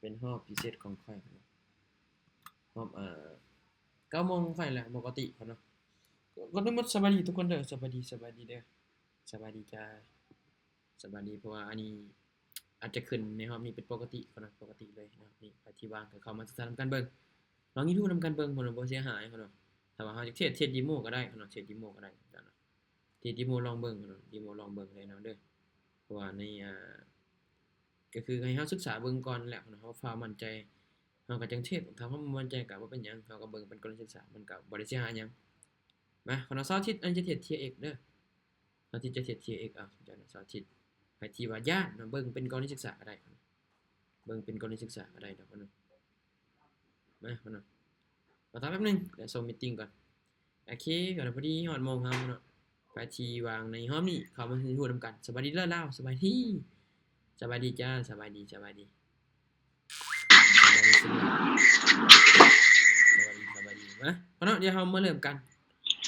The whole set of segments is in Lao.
ເປັນຮອບພິເສດຂອງຂ້ອຍເນາະ ຮອບ ເອີ ເກົ້າໂມງຂອງຂ້ອຍແຫຼະ ປົກກະຕິເນາະ. ກ່ອນອື່ນໝົດສະບາຍດີທຸກຄົນເດີ ສະບາຍດີ ສະບາຍດີເດີ ສະບາຍດີຈ້າ ສະບາຍດີ. ເພາະວ່າອັນນີ້ອາດຈະຂຶ້ນໃນຮອບນີ້ເປັນປົກກະຕິເນາະ ປົກກະຕິເລີຍເນາະ. ນີ້ໃຜທີ່ວ່າງກໍເຂົ້າມາສຶກສານຳກັນເບິ່ງ ລອງ YouTube ນຳກັນເບິ່ງເນາະ ບໍ່ເສຍຫາຍເນາະ. ຖ້າວ່າເຮົາຢາກເທດ ເທດເດໂມກໍໄດ້ເນາະ ເທດເດໂມກໍໄດ້ເນາະ. ເທດເດໂມລອງເບິ່ງເນາະ ເດໂມລອງເບິ່ງເລີຍເນາະເດີ. ເພາະວ່າໃນ ອ່າ ກໍຄືໃຫ້ເຮົາສຶກສາເບິ່ງກ່ອນແຫຼະເນາະ ເຮົາຟ້າວໝັ້ນໃຈ ເຮົາກໍຈັ່ງເທດ. ຖ້າເຮົາບໍ່ໝັ້ນໃຈກໍບໍ່ເປັນຫຍັງ ເຮົາກໍເບິ່ງເປັນກໍລະສຶກສາ ມັນກໍບໍ່ໄດ້ເສຍຫາຍຫຍັງ. ມາ ຂອງເຮົາເສົາອາທິດ ອັນນີ້ຈະເທດ ທີເອັກ ເດີ ເສົາອາທິດຈະເທດ ທີເອັກ ເອົາ ເຈົ້າເສົາອາທິດ. ໃຜທີ່ວ່າຢ້ານເນາະ ເບິ່ງເປັນກໍລະນີສຶກສາກໍໄດ້ ເບິ່ງເປັນກໍລະນີສຶກສາກໍໄດ້ດອກເນາະ. ມາ ເນາະ ລໍຖ້າແປັບໜຶ່ງ ດຽວສົ່ງມີດຕິງກ່ອນ. ໂອເຄ ກໍພໍດີຮອດໂມງເຮົາເນາະ. ໃຜທີ່ວ່າງໃນຮອບນີ້ ເຂົ້າມາຮູ້ນຳກັນ. ສະບາຍດີເດີລາວ ສະບາຍດີ ສະບາຍດີຈ້າ ສະບາຍດີ ສະບາຍດີ ສະບາຍດີ ສະບາຍດີ ສະບາຍດີ. ມາ ເນາະ ດຽວເຮົາມາເລີ່ມກັນ.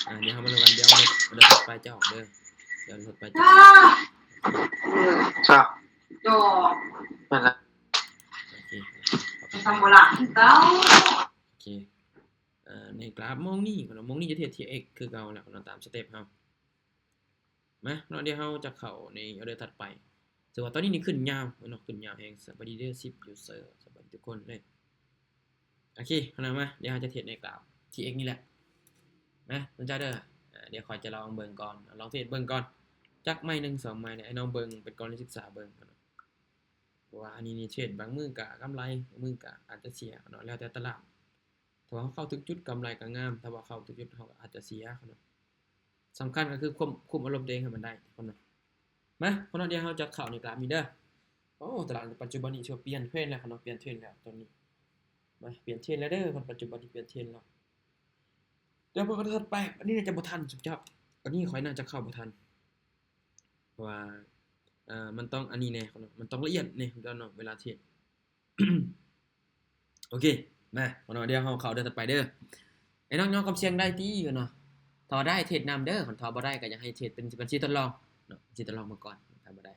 ອ່າ ດຽວເຮົາມາເລີ່ມກັນ ດຽວເອົາເດີຖັດໄປຈະອອກເດີ ດຽວເອົາເດີຖັດໄປຈະອອກ. ຈ້າ ໂດ ນັ້ນລະ ໂອເຄ ທຳໂບລານຄືເກົ່າ. ໂອເຄ ເອີ ໃນກຣາຟໂມງນີ້ເນາະ ໂມງນີ້ຈະເທດ ທີເອັກ ຄືເກົ່າແລ້ວເນາະ ຕາມສະເຕັບເຮົາ. ມາເນາະ ດຽວເຮົາຈະເຂົ້າໃນອໍເດີຖັດໄປ. ຖືວ່າຕອນນີ້ນີ້ຂຶ້ນຍາວເນາະ ຂຶ້ນຍາວແຮງ. ສະບາຍດີເດີ ສິບ user ສະບາຍດີທຸກຄົນເລີຍ. ໂອເຄ ເອົານະ ມາ ດຽວເຮົາຈະເທດໃນກຣາຟ ທີເອັກ ນີ້ແຫຼະ ນະ ສົນໃຈເດີ. ອ່າ ດຽວຂ້ອຍຈະລອງເບິ່ງກ່ອນ ລອງເທດເບິ່ງກ່ອນ ຈັກໄມ້ໜຶ່ງສອງໄມ້ ໃຫ້ນ້ອງເບິ່ງເປັນກໍລະນີສຶກສາເບິ່ງເນາະ. ເພາະວ່າອັນນີ້ນີ້ເທດບາງມື້ກະກຳໄລ ບາງມື້ກະອາດຈະເສຍເນາະ ແລ້ວແຕ່ຕະຫຼາດ. ຖ້າວ່າເຮົາເຂົ້າຖືກຈຸດກຳໄລກໍງາມ ຖ້າວ່າເຂົ້າບໍ່ຖືກຈຸດເຮົາກໍອາດຈະເສຍເນາະ. ສຳຄັນກໍຄືຄວບຄຸມອາລົມຕົວເອງໃຫ້ມັນໄດ້ເນາະ. ມາ ເນາະ ດຽວເຮົາຈະເຂົ້າໃນກຣາຟນີ້ເດີ. ໂອ້ ຕະຫຼາດປັດຈຸບັນນີ້ຖືວ່າປ່ຽນເທຣນແລ້ວເນາະ ປ່ຽນເທຣນແລ້ວຕອນນີ້. ມາ ປ່ຽນເທຣນແລ້ວເດີ ປັດຈຸບັນນີ້ປ່ຽນເທຣນແລ້ວ. ດຽວເບິ່ງອັນຖັດໄປ ອັນນີ້ໜ້າຈະບໍ່ທັນຊຸມເຈົ້າ ອັນນີ້ຂ້ອຍໜ້າຈະເຂົ້າບໍ່ທັນ ເພາະວ່າ ອ່າ ມັນຕ້ອງອັນນີ້ແດ່ເນາະ ມັນຕ້ອງລະອຽດແດ່ເນາະ ເວລາເທຣດ. ໂອເຄ ມາເນາະ ດຽວເຮົາເຂົ້າເດີຖັດໄປເດີ. ໄອ້ນ້ອງ ຍອມຄວາມສ່ຽງໄດ້ຕິເນາະ? ຖ້າວ່າໄດ້ເທຣດນຳເດີ ຄັນຖ້າບໍ່ໄດ້ກໍຢາກໃຫ້ເທຣດເປັນບັນຊີທົດລອງເນາະ ບັນຊີທົດລອງມາກ່ອນ ຖ້າບໍ່ໄດ້.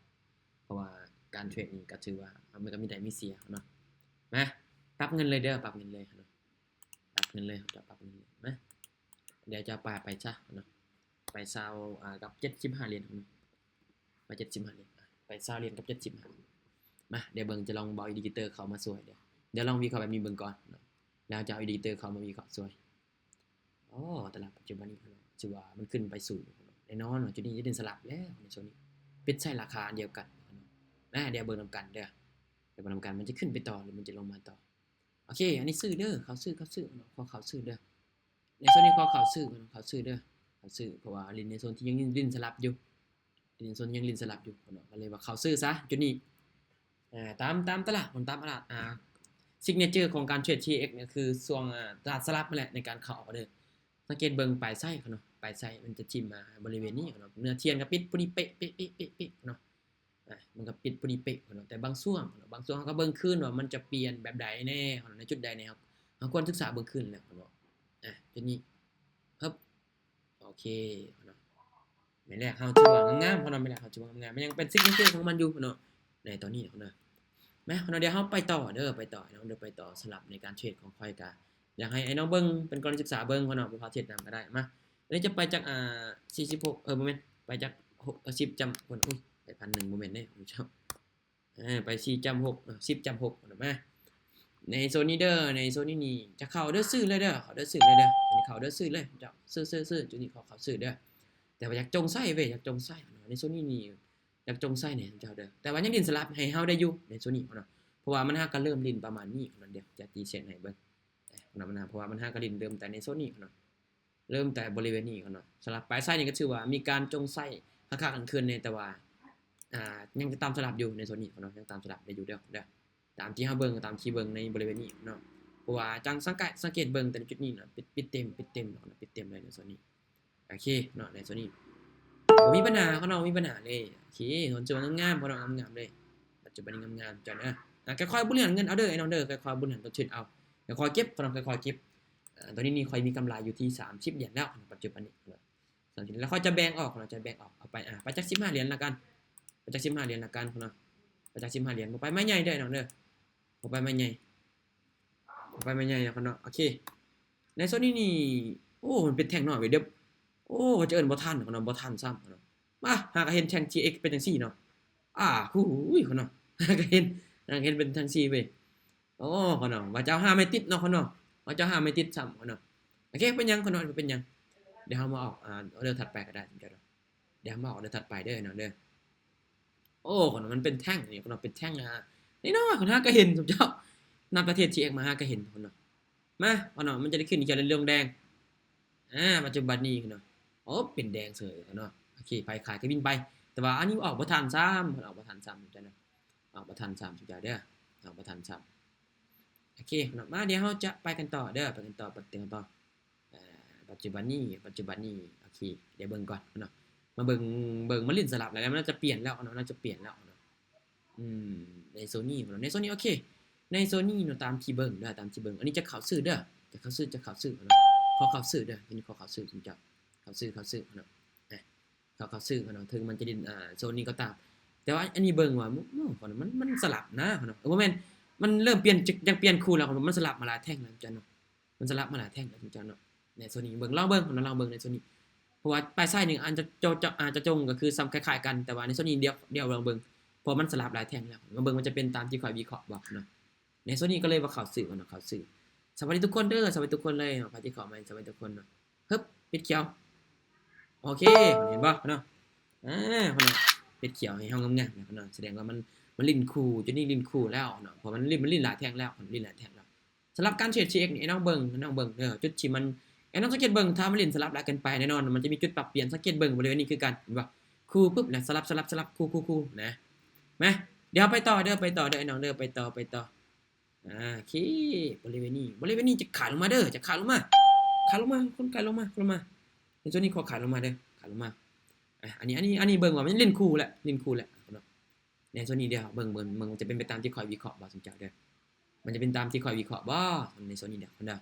ເພາະວ່າການເທຣດນີ້ກໍຖືວ່າມັນກໍມີໄດ້ມີເສຍເນາະ. ມາ ປັບເງິນເລີຍເດີ ປັບເງິນເລີຍເນາະ. ປັບເງິນເລີຍ ເຈົ້າປັບເງິນເລີຍ ມາ ດຽວຈະປາໄປຊະເນາະ ໄປຊາວ ອ່າ ກັບເຈັດສິບຫ້າຫຼຽນເນາະ ໄປເຈັດສິບຫ້າຫຼຽນ ໄປຊາວຫຼຽນກັບເຈັດສິບຫ້າ. ມາ ດຽວເບິ່ງ ຈະລອງເອົາອິນດິເຄເຕີເຂົ້າມາຊ່ວຍເດີ ດຽວລອງວິເຄາະແບບນີ້ເບິ່ງກ່ອນເນາະ ແລ້ວຈະເອົາອິນດິເຄເຕີເຂົ້າມາວິເຄາະຊ່ວຍ. ໂອ້ ຕະຫຼາດປັດຈຸບັນນີ້ເນາະ ຖືວ່າມັນຂຶ້ນໄປສູງເນາະ ແນ່ນອນວ່າຈຸດນີ້ຈະເດັ່ນສະຫຼັບແລ້ວ ໃນໂຊນນີ້ ປິດໃສ່ລາຄາອັນດຽວກັນເນາະ. ມາ ດຽວເບິ່ງນຳກັນເດີ ດຽວເບິ່ງນຳກັນ ມັນຈະຂຶ້ນໄປຕໍ່ ຫຼືມັນຈະລົງມາຕໍ່. ໂອເຄ ອັນນີ້ຊື້ເດີ ເຂົ້າຊື້ ເຂົ້າຊື້ເນາະ ຂໍເຂົ້າຊື້ເດີ. ໃນໂຊນນີ້ຂໍເຂົ້າຊື້ເນາະ ເຂົ້າຊື້ເດີ ເຂົ້າຊື້ ເພາະວ່າຫຼິ້ນໃນໂຊນທີ່ຍັງຫຼິ້ນສະຫຼັບຢູ່ ຫຼິ້ນໂຊນຍັງຫຼິ້ນສະຫຼັບຢູ່ເນາະ ກໍເລີຍວ່າເຂົ້າຊື້ຊະຈຸດນີ້. ເອີ ຕາມ ຕາມຕະຫຼາດ ຕາມຕະຫຼາດ ອ່າ signature ຂອງການເທຣດ ທີເອັກ ນີ້ຄືຊ່ວງ ອ່າ ຕະຫຼາດສະຫຼັບນັ້ນແຫຼະ ໃນການເຂົ້າອໍເດີ. ສັງເກດເບິ່ງປາຍໄຊເນາະ ປາຍໄຊມັນຈະຖິ້ມມາບໍລິເວນນີ້ເນາະ ເນື້ອທຽນກໍປິດພໍດີເປະ ເປະ ເປະ ເປະ ເນາະ. ອ່າ ມັນກໍປິດພໍດີເປະເນາະ ແຕ່ບາງຊ່ວງເນາະ ບາງຊ່ວງເຮົາກໍເບິ່ງຄືນວ່າມັນຈະປ່ຽນແບບໃດແດ່ເນາະ ໃນຈຸດໃດແດ່ ເຮົາ ເຮົາຄວນສຶກສາເບິ່ງຄືນແຫຼະເນາະ. ອ່າ ຈຸດນີ້ ຮຶບ ໂອເຄເນາະ ແມ່ນແລ້ວ ເຮົາຖືວ່າງາມໆເນາະ ແມ່ນແລ້ວ ເຮົາຖືວ່າງາມໆ ມັນຍັງເປັນ signature ຂອງມັນຢູ່ເນາະ ໃນຕອນນີ້ເນາະ. ມາເນາະ ດຽວເຮົາໄປຕໍ່ເດີ ໄປຕໍ່ເນາະ ດຽວໄປຕໍ່. ສຳລັບໃນການເທຣດຂອງຂ້ອຍກະຢາກໃຫ້ອ້າຍນ້ອງເບິ່ງເປັນກໍລະນີສຶກສາເບິ່ງເນາະ ບໍ່ພາດເທຣດນຳກໍໄດ້. ມາ ອັນນີ້ຈະໄປຈາກ ອ່າ ສີ່ສິບຫົກ ເອີ ບໍ່ແມ່ນ ໄປຈາກ ຫົກ ເອີ ສິບຈ້ຳ ໂອ້ຍ ໄປພັນໜຶ່ງ ບໍ່ແມ່ນເດ້ ເຈົ້າ ເອີ ໄປສີ່ຈ້ຳຫົກເນາະ ສິບຈ້ຳຫົກເນາະ. ມາ ໃນໂຊນນີ້ເດີ ໃນໂຊນນີ້ນີ້ ຈະເຂົ້າເດີ ຊື້ເລີຍເດີ ເຂົ້າເດີ ຊື້ເລີຍເດີ ເຂົ້າເດີ ຊື້ເລີຍ ເຈົ້າ ຊື້ ຊື້ ຊື້ ຈຸດນີ້ເຂົ້າ ເຂົ້າຊື້ເດີ. ແຕ່ວ່າຢາກຈົ່ງໃສ່ເວີຍ ຢາກຈົ່ງໃສ່ເນາະ ໃນໂຊນນີ້ນີ້ ຢາກຈົ່ງໃສ່ແດ່ເຈົ້າເດີ ແຕ່ວ່າຍັງຫຼິ້ນສະຫຼັບໃຫ້ເຮົາໄດ້ຢູ່ໃນໂຊນນີ້ເນາະ ເພາະວ່າມັນຫາກໍເລີ່ມຫຼິ້ນປະມານນີ້ເນາະ. ດຽວຈະຕີເຊັນໃຫ້ເບິ່ງເນາະ ມັນຫາ ເພາະວ່າມັນຫາກໍຫຼິ້ນເລີ່ມແຕ່ໃນໂຊນນີ້ເນາະ ເລີ່ມແຕ່ບໍລິເວນນີ້ເນາະ. ສຳລັບປາຍໄຊນີ້ກໍຖືວ່າມີການຈົ່ງໃສ່ຄັກໆ ຂຶ້ນແດ່ ແຕ່ວ່າ ອ່າ ຍັງຕາມສະຫຼັບຢູ່ໃນໂຊນນີ້ເນາະ ຍັງຕາມສະຫຼັບໄດ້ຢູ່ເດີ ເດີ ຕາມທີ່ເຮົາເບິ່ງ ຕາມທີ່ເບິ່ງໃນບໍລິເວນນີ້ເນາະ ເພາະວ່າຈັ່ງສັງເກດ ສັງເກດເບິ່ງແຕ່ໃນຈຸດນີ້ເນາະ ປິດ ປິດເຕັມ ປິດເຕັມເນາະ ປິດເຕັມເລີຍໃນໂຊນນີ້. ໂອເຄເນາະ ໃນໂຊນນີ້ບໍ່ມີບັນຫາເນາະ ບໍ່ມີບັນຫາເລີຍ. ໂອເຄ ເຫັນວ່າງາມໆ ເນາະ ງາມໆເລີຍ ປັດຈຸບັນນີ້ງາມໆ ເຈົ້າເດີ. ອ່າ ຄ່ອຍໆບໍລິຫານເງິນເອົາເດີ ອ້າຍນ້ອງເດີ ຄ່ອຍໆບໍລິຫານຕົ້ນທຶນເອົາ ຄ່ອຍໆເກັບເນາະ ຄ່ອຍໆເກັບ. ອ່າ ຕອນນີ້ນີ້ຂ້ອຍມີກຳໄລຢູ່ທີ່ສາມສິບຫຼຽນແລ້ວ ປັດຈຸບັນນີ້ເນາະ ສາມສິບ ແລ້ວຂ້ອຍຈະແບ່ງອອກເນາະ ຈະແບ່ງອອກ ເອົາໄປ ອ່າ ໄປຈັກສິບຫ້າຫຼຽນລະກັນ ໄປຈັກສິບຫ້າຫຼຽນລະກັນເນາະ ໄປຈັກສິບຫ້າຫຼຽນ. ບໍ່ໄປໄມ້ໃຫຍ່ເດີ ອ້າຍນ້ອງເດີ ເຂົ້າໄປໄມ້ໃຫຍ່ ເຂົ້າໄປໄມ້ໃຫຍ່ເນາະ ໂອເຄ ໃນໂຊນນີ້ນີ້ ໂອ້ ມັນເປັນແທ່ງນ້ອຍເວີຍ ດຽວ ໂອ້ ວ່າຈະເອີ້ນບໍ່ທັນເນາະ ບໍ່ທັນຊ້ຳເນາະ ມາ ຫາກະເຫັນແທ່ງທີເອັກເປັນຈັ່ງຊີ້ເນາະ ອາ ຫູຍ ເນາະ ຫາກະເຫັນ ຫາກະເຫັນເປັນຈັ່ງຊີ້ເວີຍ ໂອ້ ເນາະ ວ່າຈະຫາໄມ້ຕິດເນາະ ເນາະ ວ່າຈະຫາໄມ້ຕິດຊ້ຳເນາະ ໂອເຄ ເປັນຫຍັງເນາະ ບໍ່ເປັນຫຍັງ ດຽວເຮົາມາອອກ ອາ ອໍເດີຖັດໄປກະໄດ້ ດຽວເຮົາມາອອກອໍເດີຖັດໄປເດີ ເນາະ ເດີ ໂອ້ ເນາະ ມັນເປັນແທ່ງນີ້ເນາະ ເປັນແທ່ງ ອາ ນ້ອຍໆ ເນາະ ຫາກະເຫັນ ສົມເຈົ້າ ນັບແຕ່ທີເອັກມາຫາກະເຫັນເນາະ ມາ ເນາະ ມັນຈະໄດ້ຂຶ້ນຂຽວເຫຼືອງແດງ ອາ ປັດຈຸບັນນີ້ເນາະ ໂອ້ ເປັນແດງເສີຍເນາະ ໂອເຄ ໃຜຂາຍກະວິນໄປ ແຕ່ວ່າອັນນີ້ອອກບໍ່ທັນຊ້ຳ ອອກບໍ່ທັນຊ້ຳເນາະ ອອກບໍ່ທັນຊ້ຳເດີ ອອກບໍ່ທັນຊ້ຳ ໂອເຄເນາະ ມາ ດຽວເຮົາຈະໄປກັນຕໍ່ເດີ ໄປກັນຕໍ່ ໄປກັນຕໍ່ ອາ ປັດຈຸບັນນີ້ ປັດຈຸບັນນີ້ ໂອເຄ ດຽວເບິ່ງກ່ອນເນາະ ມາເບິ່ງ ເບິ່ງ ມາຫຼິ້ນສະຫຼັບແລ້ວ ມັນໜ້າຈະປ່ຽນແລ້ວເນາະ ໜ້າຈະປ່ຽນແລ້ວເນາະ ອືມ ໃນໂຊນນີ້ເນາະ ໃນໂຊນນີ້ ໂອເຄ ໃນໂຊນນີ້ເນາະ ຕາມທີ່ເບິ່ງເດີ ຕາມທີ່ເບິ່ງ ອັນນີ້ຈະເຂົ້າຊື່ເດີ ຈະເຂົ້າຊື່ ຈະເຂົ້າຊື່ເນາະ ຂໍເຂົ້າຊື່ເດີ ອັນນີ້ຂໍເຂົ້າຊື່ ເຂົ້າຊື່ ເຂົ້າຊື່ເນາະ ເຂົ້າ ເຂົ້າຊື່ເນາະ ເຖິງມັນຈະຫຼິ້ນ ອາ ໂຊນນີ້ກໍຕາມ ແຕ່ວ່າອັນນີ້ເບິ່ງວ່າ ໂອ້ ມັນ ມັນສະຫຼັບນະເນາະ ເອີ ບໍ່ແມ່ນ ມັນເລີ່ມປ່ຽນ ຢາກປ່ຽນຄູ່ແລ້ວ ມັນສະຫຼັບມາຫຼາຍແທ່ງແລ້ວເຈົ້າເນາະ ມັນສະຫຼັບມາຫຼາຍແທ່ງແລ້ວເຈົ້າເນາະ ໃນໂຊນນີ້ເບິ່ງ ລອງເບິ່ງເນາະ ລອງເບິ່ງໃນໂຊນນີ້ ເພາະວ່າປາຍຊ້າຍນີ້ອາດຈະ ຈະ ອາດຈະຈົງກໍຄືຊ້ຳຄ້າຍໆກັນ ແຕ່ວ່າໃນໂຊນນີ້ດຽວ ດຽວລອງເບິ່ງ ເພາະມັນສະຫຼັບຫຼາຍແທ່ງແລ້ວ ມາເບິ່ງມັນຈະເປັນຕາມທີ່ຂ້ອຍວິເຄາະບໍ່ເນາະ ໃນໂຊນນີ້ກໍເລີຍວ່າເຂົ້າຊື່ເນາະ ເຂົ້າຊື່ ສະບາຍດີທຸກຄົນເດີ ສະບາຍດີທຸກຄົນເລີຍເນາະ ໃຜທີ່ເຂົ້າໃໝ່ ສະບາຍດີທຸກຄົນເນາະ ຮຶບ ປິດຂຽວ ໂອເຄ ເຫັນບໍ່ເນາະ ອາ ເນາະ ປິດຂຽວໃຫ້ເຮົາງາມໆເນາະ ສະແດງວ່າມັນ ມັນຫຼິ້ນຄູ່ ຈຸດນີ້ຫຼິ້ນຄູ່ແລ້ວເນາະ ເພາະມັນຫຼິ້ນ ມັນຫຼິ້ນຫຼາຍແທ່ງແລ້ວ ມັນຫຼິ້ນຫຼາຍແທ່ງແລ້ວ ສຳລັບການເທຣດ ທີເອັກ ນີ້ ໃຫ້ນ້ອງເບິ່ງ ໃຫ້ນ້ອງເບິ່ງເດີ ຈຸດທີ່ມັນ ໃຫ້ນ້ອງສັງເກດເບິ່ງ ຖ້າມັນຫຼິ້ນສະຫຼັບຫຼາຍເກີນໄປ ແນ່ນອນມັນຈະມີຈຸດປັບປ່ຽນ ສັງເກດເບິ່ງບໍລິເວນນີ້ຄືກັນ ເຫັນບໍ່ ຄູ່ປຶບ ແລ້ວສະຫຼັບ ສະຫຼັບ ສະຫຼັບ ຄູ່ ຄູ່ ຄູ່ ນະ ມາ ດຽວເຮົາໄປຕໍ່ເດີ ໄປຕໍ່ເດີ ໄອ້ນ້ອງເດີ ໄປຕໍ່ ໄປຕໍ່ ອາ ໂອເຄ ບໍລິເວນນີ້ ບໍລິເວນນີ້ຈະຂາຍລົງມາເດີ ຈະຂາຍລົງມາ ຂາຍລົງມາ ຄົນຂາຍລົງມາ ລົງມາ ໃນໂຊນນີ້ຂໍຂາຍລົງມາເດີ ຂາຍລົງມາ ອາ ອັນນີ້ ອັນນີ້ ອັນນີ້ເບິ່ງວ່າມັນຫຼິ້ນຄູ່ແລ້ວ ຫຼິ້ນຄູ່ແລ້ວເນາະ ໃນໂຊນນີ້ເດີ ເບິ່ງ ເບິ່ງ ເບິ່ງ ມັນຈະເປັນໄປຕາມທີ່ຂ້ອຍວິເຄາະບໍ່ ສົມເຈົ້າເດີ ມັນຈະເປັນຕາມທີ່ຂ້ອຍວິເຄາະບໍ່ ໃນໂຊນນີ້ເດີ ເດີ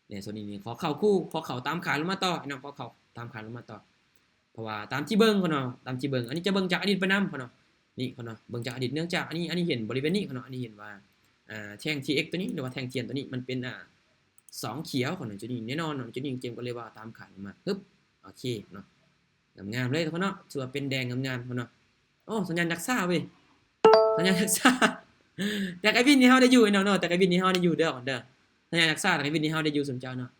ໃນໂຊນນີ້ນີ້ ຂໍເຂົ້າຄູ່ ຂໍເຂົ້າຕາມຂາລົງມາຕໍ່ ພີ່ນ້ອງ ຂໍເຂົ້າຕາມຂາລົງມາຕໍ່ ເພາະວ່າຕາມທີ່ເບິ່ງເນາະ ຕາມທີ່ເບິ່ງ ອັນນີ້ຈະເບິ່ງຈາກອະດີດໄປນຳເນາະ ນີ້ເນາະ ເບິ່ງຈາກອະດີດ ເນື່ອງຈາກອັນນີ້ ອັນນີ້ເຫັນບໍລິເວນນີ້ເນາະ ອັນນີ້ເຫັນວ່າ ອ່າ ແທ່ງທີເອັກໂຕນີ້ ຫຼືວ່າແທ່ງທຽນໂຕນີ້ ມັນເປັນ ອ່າ ສອງຂຽວເນາະ ຈຸດນີ້ແນ່ນອນເນາະ ຈຸດນີ້ເກມກໍເລີຍວ່າຕາມຂາລົງມາ ຮຶບ ໂອເຄເນາະ ງາມໆເລີຍເນາະ ຖືວ່າເປັນແດງງາມໆເນາະ ໂອ້ ສັນຍານຈັກຊ້າເວີຍ ສັນຍານຈັກຊ້າ ແຕ່ກະວິນນີ້ເຮົາໄດ້ຢູ່ເນາະ ແຕ່ກະວິນນີ້ເຮົາໄດ້ຢູ່ເດີ ເດີ ສັນຍານຈັກຊ້າ ແຕ່ກະວິນນີ້ເຮົາໄດ້ຢູ່ ສົມເຈົ້າເນາະ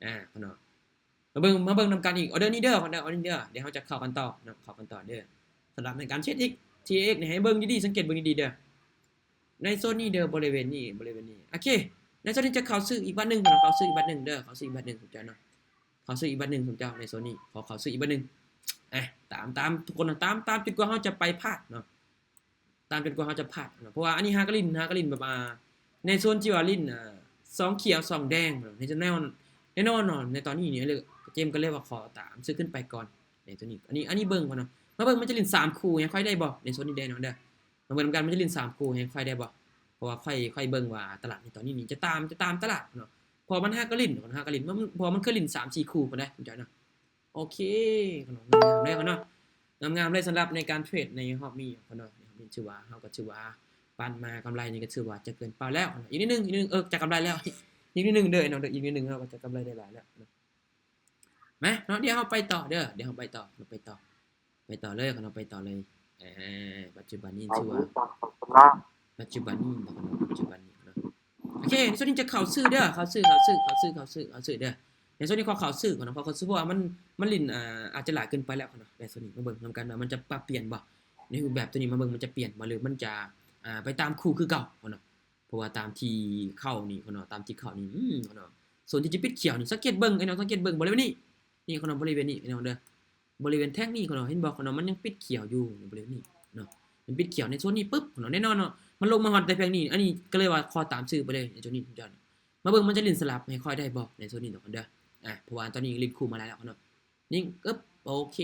ອາ ເນາະ ມາເບິ່ງ ມາເບິ່ງນຳກັນອີກ ອໍເດີນີ້ເດີ ອໍເດີນີ້ເດີ ດຽວເຮົາຈະເຂົ້າກັນຕໍ່ເນາະ ເຂົ້າກັນຕໍ່ເດີ ສຳລັບໃນການເທຣດອີກ ທີເອັກ ນີ້ ໃຫ້ເບິ່ງດີໆ ສັງເກດເບິ່ງດີໆເດີ ໃນໂຊນນີ້ເດີ ບໍລິເວນນີ້ ບໍລິເວນນີ້ ໂອເຄ ໃນໂຊນນີ້ຈະເຂົ້າຊື້ອີກບາດໜຶ່ງເນາະ ເຂົ້າຊື້ອີກບາດໜຶ່ງເດີ ເຂົ້າຊື້ອີກບາດໜຶ່ງ ສົມເຈົ້າເນາະ ເຂົ້າຊື້ອີກບາດໜຶ່ງ ສົມເຈົ້າ ໃນໂຊນນີ້ ຂໍເຂົ້າຊື້ອີກບາດໜຶ່ງ ອາ ຕາມ ຕາມ ທຸກຄົນ ຕາມ ຕາມ ຈົນກວ່າເຮົາຈະໄປພາດເນາະ ຕາມຈົນກວ່າເຮົາຈະພາດເນາະ ເພາະວ່າອັນນີ້ຫາກະຫຼິ້ນ ຫາກະຫຼິ້ນແບບວ່າ ໃນໂຊນທີ່ວ່າຫຼິ້ນ ອາ ສອງຂຽວສອງແດງເນາະ ໃນໂຊນແນ່ນອນ ແນ່ນອນເນາະ ໃນຕອນນີ້ນີ້ເລີຍ ເກມກໍເລີຍວ່າຂໍຕາມຊື້ຂຶ້ນໄປກ່ອນ ໃນໂຊນນີ້ ອັນນີ້ ອັນນີ້ເບິ່ງກ່ອນເນາະ ມາເບິ່ງມັນຈະຫຼິ້ນສາມຄູ່ໃຫ້ຂ້ອຍໄດ້ບໍ່ ໃນໂຊນນີ້ເດ້ນ້ອງເດີ ມາເບິ່ງນຳກັນ ມັນຈະຫຼິ້ນສາມຄູ່ໃຫ້ຂ້ອຍໄດ້ບໍ່ ເພາະວ່າຂ້ອຍ ຂ້ອຍເບິ່ງວ່າຕະຫຼາດໃນຕອນນີ້ນີ້ຈະຕາມ ຈະຕາມຕະຫຼາດເນາະ ເພາະວ່າມັນຫາກະຫຼິ້ນເນາະ ຫາກະຫຼິ້ນ ເພາະວ່າມັນເຄີຍຫຼິ້ນສາມສີ່ຄູ່ພຸ້ນເດ້ ເຈົ້າເນາະ ໂອເຄ ງາມໆເລີຍເນາະ ງາມໆເລີຍ ສຳລັບໃນການເທຣດໃນຮອບນີ້ເນາະ ໃນຮອບນີ້ຖືວ່າ ເຮົາກໍຖືວ່າປັ່ນມາກຳໄລນີ້ກໍຖືວ່າຈະເກີນເປົ້າແລ້ວເນາະ ອີກນິດໜຶ່ງ ອີກນິດໜຶ່ງ ເອີ ຈະກຳໄລແລ້ວ ອີກນິດໜຶ່ງເດີ ເນາະ ອີກນິດໜຶ່ງເຮົາກໍຈະກຳໄລໄດ້ຫຼາຍແລ້ວເນາະ ມາເນາະ ດຽວເຮົາໄປຕໍ່ເດີ ດຽວເຮົາໄປຕໍ່ ໄປຕໍ່ ໄປຕໍ່ເລີຍເນາະ ໄປຕໍ່ເລີຍ ອາ ປັດຈຸບັນນີ້ຖືວ່າ ປັດຈຸບັນນີ້ເນາະ ປັດຈຸບັນນີ້ເນາະ ໂອເຄ ໃນໂຊນນີ້ຈະເຂົ້າຊື້ເດີ ເຂົ້າຊື້ ເຂົ້າຊື້ ເຂົ້າຊື້ ເຂົ້າຊື້ ເຂົ້າຊື້ເດີ ໃນໂຊນນີ້ຂໍເຂົ້າຊື້ກ່ອນເນາະ ຂໍເຂົ້າຊື້ ເພາະວ່າມັນ ມັນຫຼິ້ນ ອາ ອາດຈະຫຼາຍເກີນໄປແລ້ວເນາະ ໃນໂຊນນີ້ມາເບິ່ງນຳກັນວ່າມັນຈະປັບປ່ຽນບໍ່ ໃນຮູບແບບໂຕນີ້ ມາເບິ່ງມັນຈະປ່ຽນບໍ່ ຫຼືມັນຈະ ອາ ໄປຕາມຄູ່ຄືເກົ່າເນາະ ເພາະວ່າຕາມທີ່ເຂົ້ານີ້ເນາະ ຕາມທີ່ເຂົ້ານີ້ ອືມ ເນາະ ໂຊນທີ່ຈະປິດຂຽວນີ້ ສັງເກດເບິ່ງ ໄອ້ນ້ອງ ສັງເກດເບິ່ງບໍລິເວນນີ້ ນີ້ເນາະ ບໍລິເວນນີ້ເນາະເດີ ບໍລິເວນແທ່ງນີ້ເນາະ ເຫັນບໍ່ເນາະ ມັນຍັງປິດຂຽວຢູ່ ໃນບໍລິເວນນີ້ເນາະ ມັນປິດຂຽວໃນໂຊນນີ້ປຶບເນາະ ແນ່ນອນເນາະ ມັນລົງມາຮອດແຕ່ແທ່ງນີ້ ອັນນີ້ກໍເລີຍວ່າຂໍຕາມຊື້ໄປເລີຍໃນໂຊນນີ້ ເຈົ້າ ມາເບິ່ງມັນຈະຫຼິ້ນສະຫຼັບໃຫ້ຂ້ອຍໄດ້ບໍ່ ໃນໂຊນນີ້ເນາະເດີ ອາ ເພາະວ່າຕອນນີ້ຫຼິ້ນຄູ່ມາຫຼາຍແລ້ວເນາະ ນີ້ ອຶບ ໂອເຄ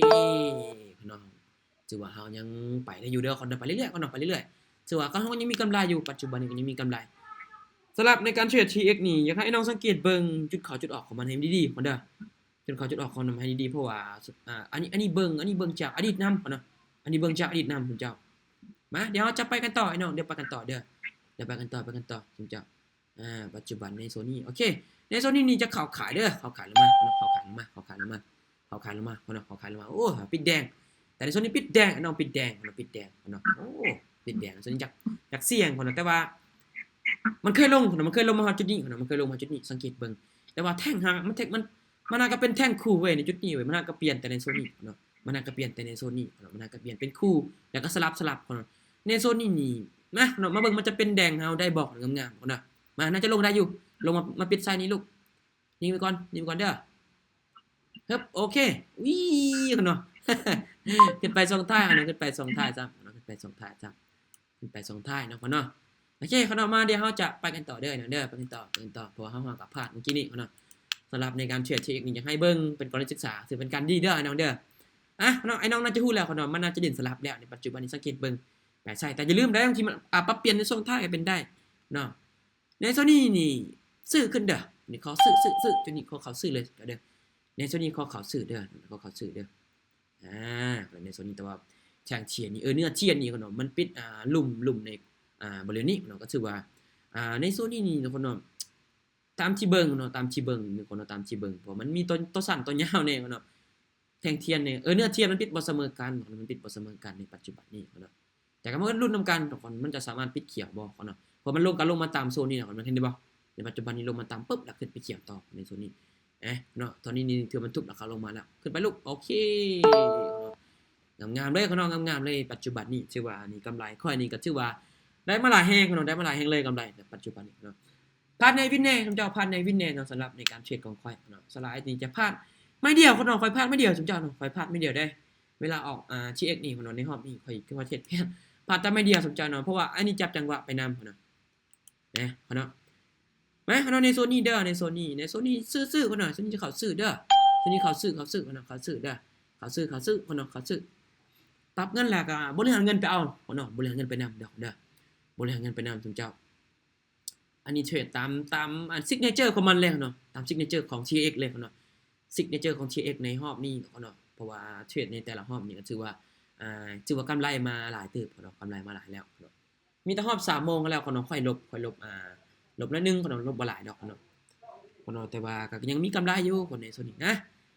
ເນາະ ຖືວ່າເຮົາຍັງໄປໄດ້ຢູ່ເດີ ເນາະ ໄປເລື້ອຍໆເນາະ ໄປເລື້ອຍໆ ຖືວ່າເຮົາຍັງມີກຳໄລຢູ່ ປັດຈຸບັນນີ້ກໍຍັງມີກຳໄລ ສຳລັບໃນການເທຣດ ທີເອັກ ນີ້ ຢາກໃຫ້ນ້ອງສັງເກດເບິ່ງຈຸດເຂົ້າຈຸດອອກຂອງມັນໃຫ້ດີໆເນາະເດີ ຈົນເຂົ້າຈຸດອອກຂອງນຳໃຫ້ດີໆ ເພາະວ່າ ອາ ອັນນີ້ ອັນນີ້ເບິ່ງ ອັນນີ້ເບິ່ງຈາກອະດີດນຳເນາະ ອັນນີ້ເບິ່ງຈາກອະດີດນຳ ເຈົ້າ ມາ ດຽວເຮົາຈະໄປກັນຕໍ່ ໄອ້ນ້ອງ ດຽວໄປກັນຕໍ່ເດີ ດຽວໄປກັນຕໍ່ ໄປກັນຕໍ່ ຊຸມເຈົ້າ. ອາ ປັດຈຸບັນໃນໂຊນນີ້ ໂອເຄ ໃນໂຊນນີ້ນີ້ຈະເຂົ້າຂາຍເດີ ເຂົ້າຂາຍລົງມາເນາະ ເຂົ້າຂາຍລົງມາ ເຂົ້າຂາຍລົງມາ ເຂົ້າຂາຍລົງມາເນາະ ເຂົ້າຂາຍລົງມາ ໂອ້ ປິດແດງ. ແຕ່ໃນໂຊນນີ້ປິດແດງ ນ້ອງປິດແດງເນາະ ປິດແດງເນາະ ໂອ້ ປິດແດງ. ໂຊນນີ້ຢາກ ຢາກສ່ຽງເນາະ ແຕ່ວ່າມັນເຄີຍລົງເນາະ ມັນເຄີຍລົງມາຮອດຈຸດນີ້ເນາະ ມັນເຄີຍລົງມາຮອດຈຸດນີ້ ສັງເກດເບິ່ງ. ແຕ່ວ່າແທ່ງຫາ ມັນແທ່ງ ມັນ ມັນຫາກະເປັນແທ່ງຄູ່ເວີຍ ໃນຈຸດນີ້ເວີຍ ມັນຫາກະປ່ຽນແຕ່ໃນໂຊນນີ້ເນາະ ມັນຫາກະປ່ຽນແຕ່ໃນໂຊນນີ້ເນາະ ມັນຫາກະປ່ຽນເປັນຄູ່ ແລ້ວກະສະຫຼັບ ສະຫຼັບເນາະ. ໃນໂຊນນີ້ນີ້ນະເນາະ ມາເບິ່ງມັນຈະເປັນແດງເຮົາໄດ້ບໍ່ ງາມໆເນາະ. ມາ ໜ້າຈະລົງໄດ້ຢູ່ ລົງມາ ມາປິດໃສ່ນີ້ລູກ ຍິງໄປກ່ອນ ຍິງໄປກ່ອນເດີ. ຮຶບ ໂອເຄ ວິ ເນາະ ຂຶ້ນໄປຊ່ອງທ້າຍເນາະ ຂຶ້ນໄປຊ່ອງທ້າຍຊ້ຳເນາະ ຂຶ້ນໄປຊ່ອງທ້າຍຊ້ຳ ຂຶ້ນໄປຊ່ອງທ້າຍເນາະ ເນາະ. ໂອເຄ ເນາະ ມາ ດຽວເຮົາຈະໄປກັນຕໍ່ເດີ ເນາະເດີ ໄປກັນຕໍ່ ໄປກັນຕໍ່ ເພາະວ່າເຮົາຫາກະພາດມື້ກີ້ນີ້ເນາະ ສຳລັບໃນການເທຣດ ທີເອັກ ນີ້ ຢາກໃຫ້ເບິ່ງເປັນກໍລະນີສຶກສາ ຖືເປັນການດີເດີ ອ້າຍນ້ອງເດີ. ອະ ເນາະ ອ້າຍນ້ອງໜ້າຈະຮູ້ແລ້ວເນາະ ມັນໜ້າຈະຫຼິ້ນສະຫຼັບແລ້ວໃນປັດຈຸບັນນີ້ ສັງເກດເບິ່ງ ໄປໃສ່ ແຕ່ຢ່າລືມເດີ ບາງທີມັນ ອາ ປັບປ່ຽນໃນຊ່ວງທ້າຍກະເປັນໄດ້ເນາະ. ໃນໂຊນນີ້ນີ້ຊື້ຂຶ້ນເດີ ນີ້ຂໍຊື້ ຊື້ ຊື້ ໂຕນີ້ຂໍເຂົ້າຊື້ເລີຍເດີ. ໃນໂຊນນີ້ຂໍເຂົ້າຊື້ເດີ ຂໍເຂົ້າຊື້ເດີ. ອາ ໃນໂຊນນີ້ ແຕ່ວ່າແທ່ງທຽນນີ້ ເອີ ເນື້ອທຽນນີ້ເນາະ ມັນປິດ ອ່າ ຫຼຸມ ຫຼຸມໃນ ອ່າ ບໍລິເວນນີ້ເນາະ ກະຖືວ່າ ອ່າ ໃນໂຊນນີ້ນີ້ເນາະ ຕາມທີ່ເບິ່ງເນາະ ຕາມທີ່ເບິ່ງເນາະ ຕາມທີ່ເບິ່ງ ເພາະມັນມີໂຕ ໂຕສັ້ນໂຕຍາວແນ່ເນາະ ແທ່ງທຽນນີ້ ເອີ ເນື້ອທຽນມັນປິດບໍ່ສະເໝີກັນ ມັນປິດບໍ່ສະເໝີກັນໃນປັດຈຸບັນນີ້ເນາະ. ແຕ່ກະມາລຸ້ນນຳກັນທຸກຄົນ ມັນຈະສາມາດປິດຂຽວບໍ່ເນາະ ເພາະມັນລົງ ກະລົງມາຕາມໂຊນນີ້ເນາະ ມັນເຫັນໄດ້ບໍ່ ໃນປັດຈຸບັນນີ້ລົງມາຕາມປຶບ ແລ້ວຂຶ້ນໄປຂຽວຕໍ່ໃນໂຊນນີ້. ເອີ ເນາະ ຕອນນີ້ນີ້ຖືວ່າມັນທຸບລາຄາລົງມາແລ້ວ ຂຶ້ນໄປລູກ ໂອເຄ ງາມໆເລີຍເນາະ ງາມໆເລີຍ. ປັດຈຸບັນນີ້ຖືວ່ານີ້ກຳໄລຂ້ອຍນີ້ກະຖືວ່າໄດ້ມາຫຼາຍແຮງເນາະ ໄດ້ມາຫຼາຍແຮງເລີຍກຳໄລໃນປັດຈຸບັນນີ້ເນາະ. ພາດແນ່ວິນແນ່ ເນາະ ເຈົ້າ ພາດແນ່ວິນແນ່ເນາະ ສຳລັບໃນການເທຣດຂອງຂ້ອຍເນາະ. ສ່ວນຫຼາຍນີ້ຈະພາດໄມ້ດຽວເນາະ ຂ້ອຍພາດໄມ້ດຽວ ຊຸມເຈົ້າເນາະ ຂ້ອຍພາດໄມ້ດຽວເດ້. ເວລາອອກ ອ່າ ທີເອັກ ນີ້ເນາະ ໃນຮອບນີ້ຂ້ອຍ ຂ້ອຍເທຣດ ພາດແຕ່ໄມ້ດຽວ ຊຸມເຈົ້າເນາະ ເພາະວ່າອັນນີ້ຈັບຈັງຫວະໄປນຳເນາະ ເນາະ ມາເນາະ ໃນໂຊນນີ້ເດີ ໃນໂຊນນີ້ ໃນໂຊນນີ້ຊື້ ຊື້ເນາະ ໂຊນນີ້ຈະເຂົ້າຊື້ເດີ ໂຊນນີ້ເຂົ້າຊື້ ເຂົ້າຊື້ເນາະ ເຂົ້າຊື້ເດີ ເຂົ້າຊື້ ເຂົ້າຊື້ເນາະ ເຂົ້າຊື້. ປັບເງິນແລ້ວກະບໍລິຫານເງິນໄປເອົາເນາະ ບໍລິຫານເງິນໄປນຳເດີ ເດີ ບໍລິຫານເງິນໄປນຳ ຊຸມເຈົ້າ. ອັນນີ້ເທຣດຕາມ ຕາມ ອັນ ຊິກເນເຈີຂອງມັນເລີຍເນາະ ຕາມຊິກເນເຈີຂອງທີເອັກເລີຍເນາະ ຊິກເນເຈີຂອງທີເອັກໃນຮອບນີ້ເນາະ ເພາະວ່າເທຣດໃນແຕ່ລະຮອບນີ້ກະຖືວ່າ ອ່າ ຖືວ່າກຳໄລມາຫຼາຍເຕີບເນາະ ກຳໄລມາຫຼາຍແລ້ວເນາະ. ມີແຕ່ຮອບສາມໂມງແລ້ວເນາະ ຄ່ອຍລົບ ຄ່ອຍລົບ ອ່າ ລົບໜ້ອຍໜຶ່ງເນາະ ລົບບໍ່ຫຼາຍດອກເນາະ ເນາະ ແຕ່ວ່າກະຍັງມີກຳໄລຢູ່ເນາະ ໃນໂຊນນີ້ນະ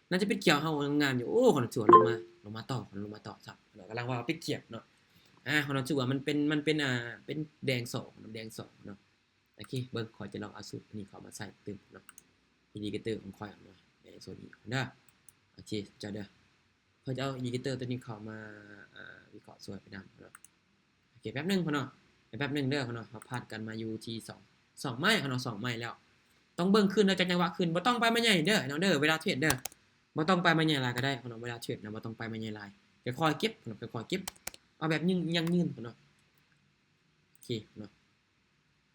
ໜ້າຈະປິດຂຽວເຮົາງາມໆຢູ່. ໂອ້ ເນາະ ຖືວ່າລົງມາ ລົງມາຕໍ່ເນາະ ລົງມາຕໍ່ຊ້ຳເນາະ ກຳລັງວ່າປິດຂຽວເນາະ. ອາ ເນາະ ຖືວ່າມັນເປັນ ມັນເປັນ ອ່າ ເປັນແດງສອງເນາະ ແດງສອງເນາະ. ໂອເຄ ເບິ່ງ ຂ້ອຍຈະລອງເອົາສູດອັນນີ້ເຂົ້າມາໃສ່ຕື່ມເນາະ ອິນດິເຄເຕີຂອງຂ້ອຍເນາະ ໃນໂຊນນີ້ເດີ. ໂອເຄ ເຈົ້າເດີ ຂ້ອຍຈະເອົາອິນດິເຄເຕີໂຕນີ້ເຂົ້າມາ ອ່າ ວິເຄາະຊ່ວຍໄປນຳເນາະ. ໂອເຄ ແປັບໜຶ່ງເນາະ ແປັບໜຶ່ງເດີເນາະ ເຮົາພາດກັນມາຢູ່ທີ່ສອງ ສອງໄມ້ເນາະ ສອງໄມ້ແລ້ວ ຕ້ອງເບິ່ງຄືນເດີ ຈັກຈັງຫວະຄືນ ບໍ່ຕ້ອງໄປໄມ້ໃຫຍ່ເດີ ເນາະ ເດີ ເວລາເທຣດເດີ ບໍ່ຕ້ອງໄປໄມ້ໃຫຍ່ຫຼາຍກະໄດ້ເນາະ ເວລາເທຣດນະ ບໍ່ຕ້ອງໄປໄມ້ໃຫຍ່ຫຼາຍ ຄ່ອຍໆເກັບເນາະ ຄ່ອຍໆເກັບ ເອົາແບບຍືນ ຢັ້ງຢືນເນາະ. ໂອເຄເນາະ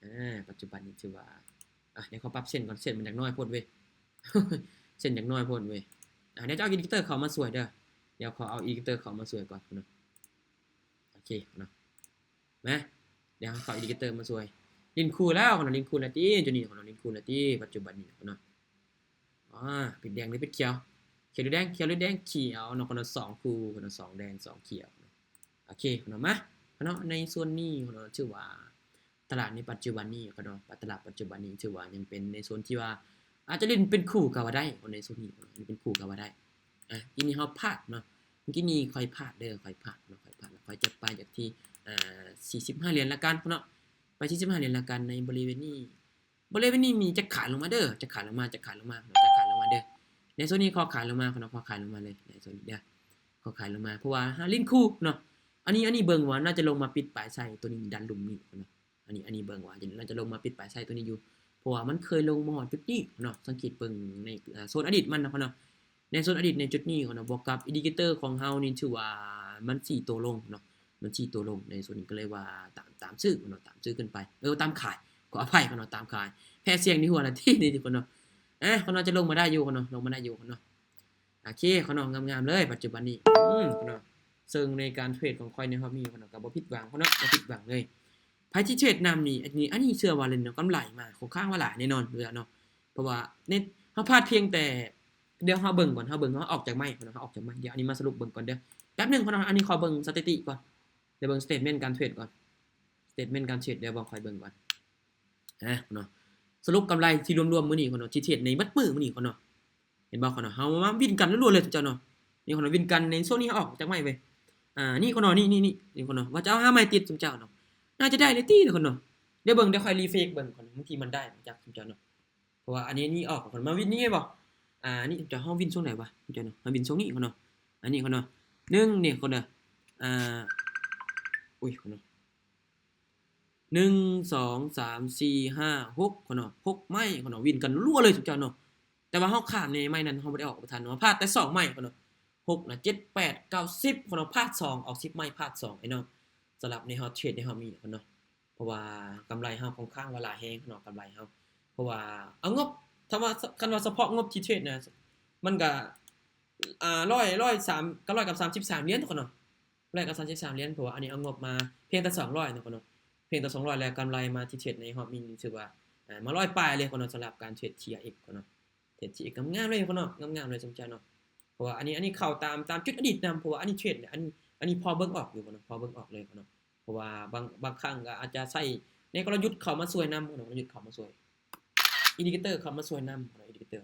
ອາ ປັດຈຸບັນນີ້ຖືວ່າ ອາ ດຽວຂໍປັບເສັ້ນກ່ອນ ເສັ້ນມັນຢາກນ້ອຍໂພດເວີຍ ເສັ້ນຢາກນ້ອຍໂພດເວີຍ. ອາ ດຽວຈະເອົາອິນດິເຄເຕີເຂົ້າມາຊ່ວຍເດີ ດຽວຂໍເອົາອິນດິເຄເຕີເຂົ້າມາຊ່ວຍກ່ອນເນາະ. ໂອເຄເນາະ ມາ ດຽວເຮົາເຂົ້າອິນດິເຄເຕີມາຊ່ວຍ ຫຼິ້ນຄູ່ແລ້ວເນາະ ຫຼິ້ນຄູ່ແລ້ວຕິ ໂຕນີ້ເນາະ ຫຼິ້ນຄູ່ແລ້ວຕິ ປັດຈຸບັນນີ້ເນາະ. ອາ ປິດແດງຫຼືປິດຂຽວ ຂຽວຫຼືແດງ ຂຽວຫຼືແດງ ຂຽວເນາະ ສອງຄູ່ເນາະ ສອງແດງ ສອງຂຽວເນາະ. ໂອເຄເນາະ ມາເນາະ ໃນໂຊນນີ້ເນາະ ຖືວ່າຕະຫຼາດໃນປັດຈຸບັນນີ້ເນາະ ຕະຫຼາດປັດຈຸບັນນີ້ຖືວ່າຍັງເປັນໃນໂຊນທີ່ວ່າອາດຈະຫຼິ້ນເປັນຄູ່ກະວ່າໄດ້ເນາະ ໃນໂຊນນີ້ເນາະ ຫຼິ້ນເປັນຄູ່ກະວ່າໄດ້. ອາ ທີນີ້ເຮົາພາດເນາະ ມື້ກີ້ນີ້ຂ້ອຍພາດເດີ ຂ້ອຍພາດເນາະ ຂ້ອຍພາດ ແລ້ວຂ້ອຍຈະໄປຈາກທີ່ ອ່າ ສີ່ສິບຫ້າຫຼຽນລະກັນເນາະ ໄປສີ່ສິບຫ້າຫຼຽນລະກັນໃນບໍລິເວນນີ້ ບໍລິເວນນີ້ມີຈະຂາຍລົງມາເດີ ຈະຂາຍລົງມາ ຈະຂາຍລົງມາ ຈະຂາຍລົງມາເດີ. ໃນໂຊນນີ້ຂໍຂາຍລົງມາເນາະ ຂໍຂາຍລົງມາເລີຍ ໃນໂຊນນີ້ເດີ ຂໍຂາຍລົງມາ ເພາະວ່າຫາຫຼິ້ນຄູ່ເນາະ. ອັນນີ້ ອັນນີ້ເບິ່ງວ່າໜ້າຈະລົງມາປິດປາຍໃສ່ໂຕນີ້ ດັນລຸ່ມນີ້ເນາະ ອັນນີ້ ອັນນີ້ເບິ່ງວ່າໜ້າຈະລົງມາປິດປາຍໃສ່ໂຕນີ້ຢູ່ ເພາະວ່າມັນເຄີຍລົງມາຮອດຈຸດນີ້ເນາະ ສັງເກດເບິ່ງໃນ ອ່າ ໂຊນອະດີດມັນເນາະ ເນາະ. ໃນໂຊນອະດີດໃນຈຸດນີ້ເນາະ ບວກກັບອິນດິເຄເຕີຂອງເຮົານີ້ຖືວ່າມັນສີ່ໂຕລົງເນາະ ມັນສີ່ໂຕລົງ ໃນໂຊນນີ້ກະເລີຍວ່າຕາມ ຕາມຊື້ເນາະ ຕາມຊື້ຂຶ້ນໄປ ເອີ ຕາມຂາຍ ຂໍອະໄພເນາະ ຕາມຂາຍ ແພສ່ຽງໃນຫົວນາທີນີ້ທຸກຄົນເນາະ. ອາ ເນາະ ຈະລົງມາໄດ້ຢູ່ເນາະ ລົງມາໄດ້ຢູ່ເນາະ. ໂອເຄເນາະ ງາມໆເລີຍປັດຈຸບັນນີ້ ອືມ ເນາະ ເຊິ່ງໃນການເທຣດຂອງຂ້ອຍໃນຮອບນີ້ເນາະ ກະບໍ່ຜິດຫວັງເນາະ ບໍ່ຜິດຫວັງເລີຍ. ໃຜທີ່ເທຣດນຳນີ້ ອັນນີ້ ອັນນີ້ເຊື່ອວ່າຫຼິ້ນເນາະ ກຳໄລມາຄ່ອນຂ້າງວ່າຫຼາຍແນ່ນອນຢູ່ແລ້ວເນາະ ເພາະວ່າໃນ ເຮົາພາດພຽງແຕ່ ດຽວເຮົາເບິ່ງກ່ອນ ເຮົາເບິ່ງ ເຮົາອອກຈາກໄມ້ເນາະ ເຮົາອອກຈາກໄມ້ ດຽວອັນນີ້ມາສະຫຼຸບເບິ່ງກ່ອນເດີ ແປັບໜຶ່ງເນາະ ອັນນີ້ຂໍເບິ່ງສະຖິຕິກ່ອນ ດຽວເບິ່ງສະເຕດເມັນການເທຣດກ່ອນ. ສະເຕດເມັນການເທຣດ ດຽວເບິ່ງ ຂ້ອຍເບິ່ງກ່ອນ ອາ ເນາະ ສະຫຼຸບກຳໄລທີ່ລວມໆມື້ນີ້ກ່ອນເນາະ ທີ່ເທຣດໃນເບິດມື້ມື້ນີ້ກ່ອນເນາະ ເຫັນບໍ່ກ່ອນເນາະ ເຮົາມາວິນກັນລວດໆເລີຍເຈົ້າເນາະ ນີ້ກ່ອນເນາະ ວິນກັນໃນຊ່ວງນີ້ອອກຈາກໄມ້ເວີຍ ອາ ນີ້ກ່ອນເນາະ ນີ້ໆໆ ນີ້ກ່ອນເນາະ ວ່າຈະເອົາຫາໄມ້ຕິດຊຸມເຈົ້າເນາະ ໜ້າຈະໄດ້ເລີຍຕິເນາະ ເນາະ ດຽວເບິ່ງ ດຽວຂ້ອຍຣີເຟກເບິ່ງກ່ອນ ບາງທີມັນໄດ້ຈາກຊຸມເຈົ້າເນາະ ເພາະວ່າອັນນີ້ ນີ້ອອກກ່ອນ ມາວິນນີ້ເຫັນບໍ່ ອາ ນີ້ເຈົ້າ ເຮົາວິນຊ່ວງໃດວະ ເຈົ້າເນາະ ເຮົາວິນຊ່ວງນີ້ກ່ອນເນາະ ອັນນີ້ກ່ອນເນາະ ໜຶ່ງ ນີ້ກ່ອນເດີ ອາ ອຸ້ຍ ກ່ອນເນາະ ໜຶ່ງ ສອງ ສາມ ສີ່ ຫ້າ ຫົກ ກ່ອນເນາະ ຫົກໄມ້ກ່ອນເນາະ ວິນກັນລົວເລີຍເຈົ້າເນາະ ແຕ່ວ່າເຮົາຂ້າມໃນໄມ້ນັ້ນ ເຮົາບໍ່ໄດ້ອອກບໍ່ທັນເນາະ ພາດແຕ່ສອງໄມ້ກ່ອນເນາະ ຫົກນະ ເຈັດ ແປດ ເກົ້າ ສິບກ່ອນເນາະ ພາດສອງ ອອກສິບໄມ້ ພາດສອງ ໄອ້ນ້ອງ ສຳລັບໃນຮອບເທຣດໃນຮອບນີ້ກ່ອນເນາະ ເພາະວ່າກຳໄລເຮົາຄ່ອນຂ້າງວ່າຫຼາຍແຮງເນາະ ກຳໄລເຮົາ ເພາະວ່າເອົາງົບ ຖ້າວ່າ ຄັນວ່າສະເພາະງົບທີ່ເທຣດນະ ມັນກະ ອາ ຮ້ອຍ ຮ້ອຍສາມ ກໍຮ້ອຍກັບສາມສິບສາມຫຼຽນເນາະ ຮ້ອຍກັບສາມສິບສາມຫຼຽນ ເພາະວ່າອັນນີ້ເອົາງົບມາພຽງແຕ່ສອງຮ້ອຍເນາະ ເພຽງແຕ່ສອງຮ້ອຍ ແລ້ວກຳໄລມາທີ່ເທຣດໃນຮອບນີ້ຖືວ່າ ອາ ມາຮ້ອຍປາຍເລີຍເນາະ ສຳລັບການເທຣດ ທີອາ ເອັກ ເນາະ ເທຣດ ທີອາ ເອັກ ງາມໆເລີຍເນາະ ງາມໆເລີຍຊຸມເຈົ້າເນາະ ເພາະວ່າອັນນີ້ ອັນນີ້ເຂົ້າຕາມ ຕາມຈຸດອະດີດນຳ ເພາະວ່າອັນນີ້ເທຣດ ອັນ ອັນນີ້ພໍເບິ່ງອອກຢູ່ເນາະ ພໍເບິ່ງອອກເລີຍເນາະ ເພາະວ່າບາງ ບາງຄັ້ງກໍອາດຈະໃຊ້ໃນກະລະຍຸດເຂົ້າມາຊ່ວຍນຳເນາະ ກະລະຍຸດເຂົ້າມາຊ່ວຍ ອິນດິເຄເຕີເຂົ້າມາຊ່ວຍນຳເນາະ ອິນດິເຄເຕີ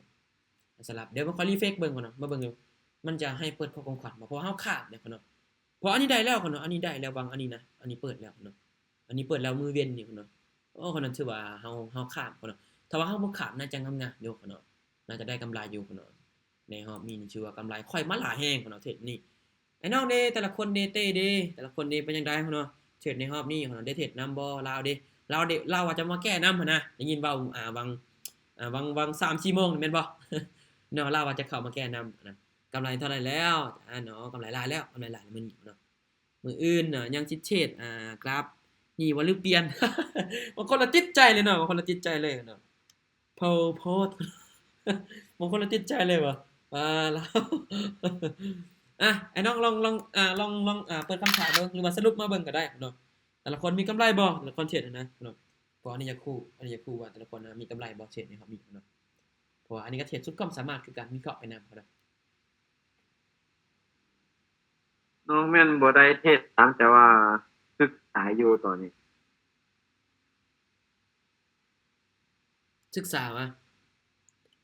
ສຳລັບ ດຽວຂ້ອຍຣີເຟກເບິ່ງກ່ອນເນາະ ມາເບິ່ງຢູ່ ມັນຈະໃຫ້ເປີດຂໍ້ຄວາມຂວັນບໍ່ ເພາະເຮົາຂາດແລ້ວເນາະ ເພາະອັນນີ້ໄດ້ແລ້ວເນາະ ອັນນີ້ໄດ້ແລ້ວ ຫວ່າງອັນນີ້ນະ ອັນນີ້ເປີດແລ້ວເນາະ ອັນນີ້ເປີດແລ້ວມື້ເວັນນີ້ເນາະ ໂອ້ ເນາະ ຖືວ່າເຮົາ ເຮົາຂ້າມເນາະ ຖ້າວ່າເຮົາບໍ່ຂ້າມໜ້າຈະງາມໆຢູ່ເນາະ ໜ້າຈະໄດ້ກຳໄລຢູ່ເນາະ ໃນຮອບນີ້ນີ້ຖືວ່າກຳໄລຂ້ອຍມາຫຼາຍແຮງເນາະ ເທຣດນີ້ ໄອ້ນ້ອງເດ້ ແຕ່ລະຄົນເດ້ ເຕ້ເດ້ ແຕ່ລະຄົນເດ້ ເປັນຈັ່ງໃດເນາະ ເທຣດໃນຮອບນີ້ເນາະ ໄດ້ເທຣດນຳບໍ່ ລາວເດ້ ລາວເດ້ ລາວວ່າຈະມາແກ້ນຳຫັ້ນນະ ໄດ້ຍິນເວົ້າ ອາ ຫວ່າງ ອາ ຫວ່າງ ຫວ່າງສາມສີ່ໂມງແມ່ນບໍ່ ເນາະ ລາວວ່າຈະເຂົ້າມາແກ້ນຳຫັ້ນນະ ກຳໄລເທົ່າໃດແລ້ວ ອາ ເນາະ ກຳໄລຫຼາຍແລ້ວ ກຳໄລຫຼາຍແລ້ວມື້ນີ້ເນາະ ມື້ອື່ນນະ ຍັງຊິເທຣດ ອາ ກຣາຟນີ້ບໍ່ ຫຼືປ່ຽນ ບາງຄົນລະຕິດໃຈເລີຍເນາະ ບາງຄົນລະຕິດໃຈເລີຍເນາະ ໂພດ ບາງຄົນລະຕິດໃຈເລີຍວ່າ ວ່າລາວ ອາ ໄອ້ນ້ອງລອງ ລອງ ອາ ລອງ ລອງ ອາ ເປີດຄຳຖາມເບິ່ງ ຫຼືວ່າສະຫຼຸບມາເບິ່ງກໍໄດ້ເນາະ ແຕ່ລະຄົນມີກຳໄລບໍ່ ແຕ່ລະຄົນເທຣດຫັ້ນນະເນາະ ເພາະອັນນີ້ຢາກຮູ້ ອັນນີ້ຢາກຮູ້ວ່າແຕ່ລະຄົນນະມີກຳໄລບໍ່ ເທຣດໃນຮອບນີ້ເນາະ ເພາະວ່າອັນນີ້ກໍເທຣດສຸດຄວາມສາມາດຄືກັນ ວິເຄາະໄປນຳເນາະ. ນ້ອງແມ່ນບໍ່ໄດ້ເທຣດນຳ ແຕ່ວ່າສຶກສາຢູ່ຕອນນີ້. ສຶກສາຫວາ?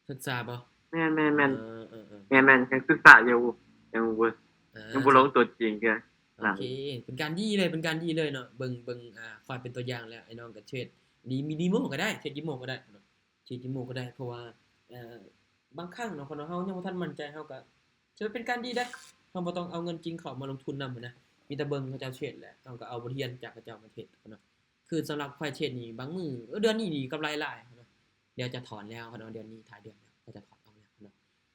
ສຶກສາບໍ່? ແມ່ນໆໆ ເອີໆໆ ແມ່ນໆ ຍັງສຶກສາຢູ່ ຍັງບໍ່ ເອີ ຍັງບໍ່ລົງຕົວຈິງເທື່ອ. ໂອເຄ ເປັນການດີເລີຍ ເປັນການດີເລີຍເນາະ ເບິ່ງ ເບິ່ງ ອາ ຂ້ອຍເປັນຕົວຢ່າງແລ້ວ ໄອ້ນ້ອງກໍເທຣດດີ ມີດີໂມກໍໄດ້ ເທຣດດີໂມກໍໄດ້ເນາະ ເທຣດດີໂມກໍໄດ້ ເພາະວ່າ ເອີ ບາງຄັ້ງເນາະ ຄັນວ່າເຮົາຍັງບໍ່ທັນໝັ້ນໃຈ ເຮົາກໍຖືວ່າເປັນການດີເດ້ ເຮົາບໍ່ຕ້ອງເອົາເງິນຈິງເຂົ້າມາລົງທຶນນຳຫັ້ນນະ ມີແຕ່ເບິ່ງເຂົາເຈົ້າເທຣດແຫຼະ ເຮົາກໍເອົາບົດຮຽນຈາກເຂົາເຈົ້າມາເທຣດເນາະ. ຄືສຳລັບຂ້ອຍເທຣດນີ້ ບາງມື້ ເອີ ເດືອນນີ້ນີ້ກຳໄລຫຼາຍເນາະ ດຽວຈະຖອນແລ້ວເນາະ ເດືອນນີ້ທ້າຍເດືອນແລ້ວ ກໍຈະຖອນອອກແລ້ວເນາະ.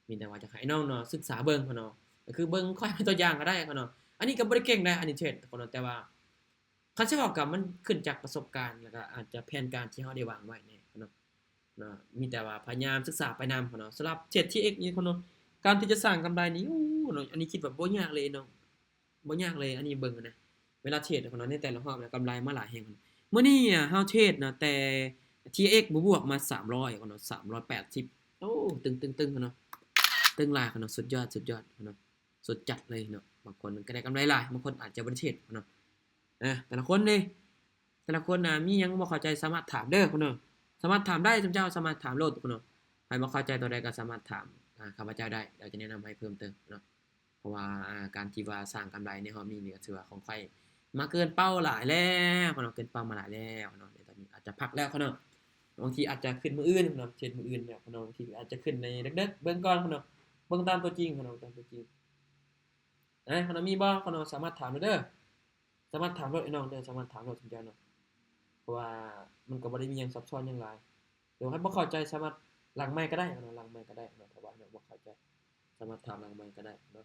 ມີແຕ່ວ່າຈະໃຫ້ນ້ອງເນາະ ສຶກສາເບິ່ງເນາະ ກໍຄືເບິ່ງຂ້ອຍເປັນຕົວຢ່າງກໍໄດ້ເນາະ. ອັນນີ້ກໍບໍ່ໄດ້ເກັ່ງໃດ໋ ອັນນີ້ເທຣດເນາະ ແຕ່ວ່າ ຄັນຊິເວົ້າກໍມັນຂຶ້ນຈາກປະສົບການ ແລ້ວກໍອາດຈະແຜນການທີ່ເຮົາໄດ້ວາງໄວ້ແດ່ເນາະ ເນາະ ມີແຕ່ວ່າພະຍາຍາມສຶກສາໄປນຳເນາະ. ສຳລັບເທຣດ ທີເອັກ ນີ້ເນາະ ການທີ່ຈະສ້າງກຳໄລນີ້ ໂອ້ ເນາະ ອັນນີ້ຄິດວ່າບໍ່ຍາກເລີຍເນາະ ບໍ່ຍາກເລີຍ ອັນນີ້ເບິ່ງນະ ເວລາເທຣດເນາະ ໃນແຕ່ລະຮອບນະ ກຳໄລມາຫຼາຍແຮງ. ມື້ນີ້ເຮົາເທຣດເນາະ ແຕ່ ທີເອັກ ບວກມາສາມຮ້ອຍເນາະ ສາມຮ້ອຍແປດສິບ ໂອ້ ຕຶງໆໆເນາະ ຕຶງຫຼາຍເນາະ ສຸດຍອດ ສຸດຍອດເນາະ ສຸດຈັດເລີຍເນາະ. ບາງຄົນກໍໄດ້ກຳໄລຫຼາຍ ບາງຄົນອາດຈະບໍ່ໄດ້ເທຣດເນາະ. ເອີ ແຕ່ລະຄົນເດ້ ແຕ່ລະຄົນນະ ມີຫຍັງບໍ່ເຂົ້າໃຈສາມາດຖາມເດີເນາະ ສາມາດຖາມໄດ້ ຊຸມເຈົ້າສາມາດຖາມໂລດເນາະ. ໃຜບໍ່ເຂົ້າໃຈຕົວໃດກໍສາມາດຖາມ ອາ ຂ້າພະເຈົ້າໄດ້ ດຽວຈະແນະນຳໃຫ້ເພີ່ມເຕີມເນາະ. ເພາະວ່າ ອາ ການທີ່ວ່າສ້າງກຳໄລໃນຮອບນີ້ນີ້ ກໍຖືວ່າຂອງຂ້ອຍມາເກີນເປົ້າຫຼາຍແລ້ວເນາະ ເກີນເປົ້າມາຫຼາຍແລ້ວເນາະ. ດຽວຕອນນີ້ອາດຈະພັກແລ້ວເນາະ ບາງທີອາດຈະຂຶ້ນມື້ອື່ນເນາະ ເທຣດມື້ອື່ນແລ້ວເນາະ ບາງທີອາດຈະຂຶ້ນໃນເດິກໆ ເບິ່ງກ່ອນເນາະ ເບິ່ງຕາມຕົວຈິງເນາະ ຕາມຕົວຈິງ. ເອີ ຄັນວ່າມີບໍ່ ຄັນວ່າສາມາດຖາມໄດ້ເດີ ສາມາດຖາມໂລດໄອ້ນ້ອງເດີ ສາມາດຖາມໂລດເຊັ່ນກັນເນາະ ເພາະວ່າມັນກໍບໍ່ໄດ້ມີຫຍັງຊັບຊ້ອນຫຍັງຫຼາຍ. ຫຼືວ່າຄັນບໍ່ເຂົ້າໃຈສາມາດຫຼັງໄມກໍໄດ້ເນາະ ຫຼັງໄມກໍໄດ້ເນາະ ຖ້າວ່ານ້ອງບໍ່ເຂົ້າໃຈສາມາດຖາມຫຼັງໄມກໍໄດ້ເນາະ.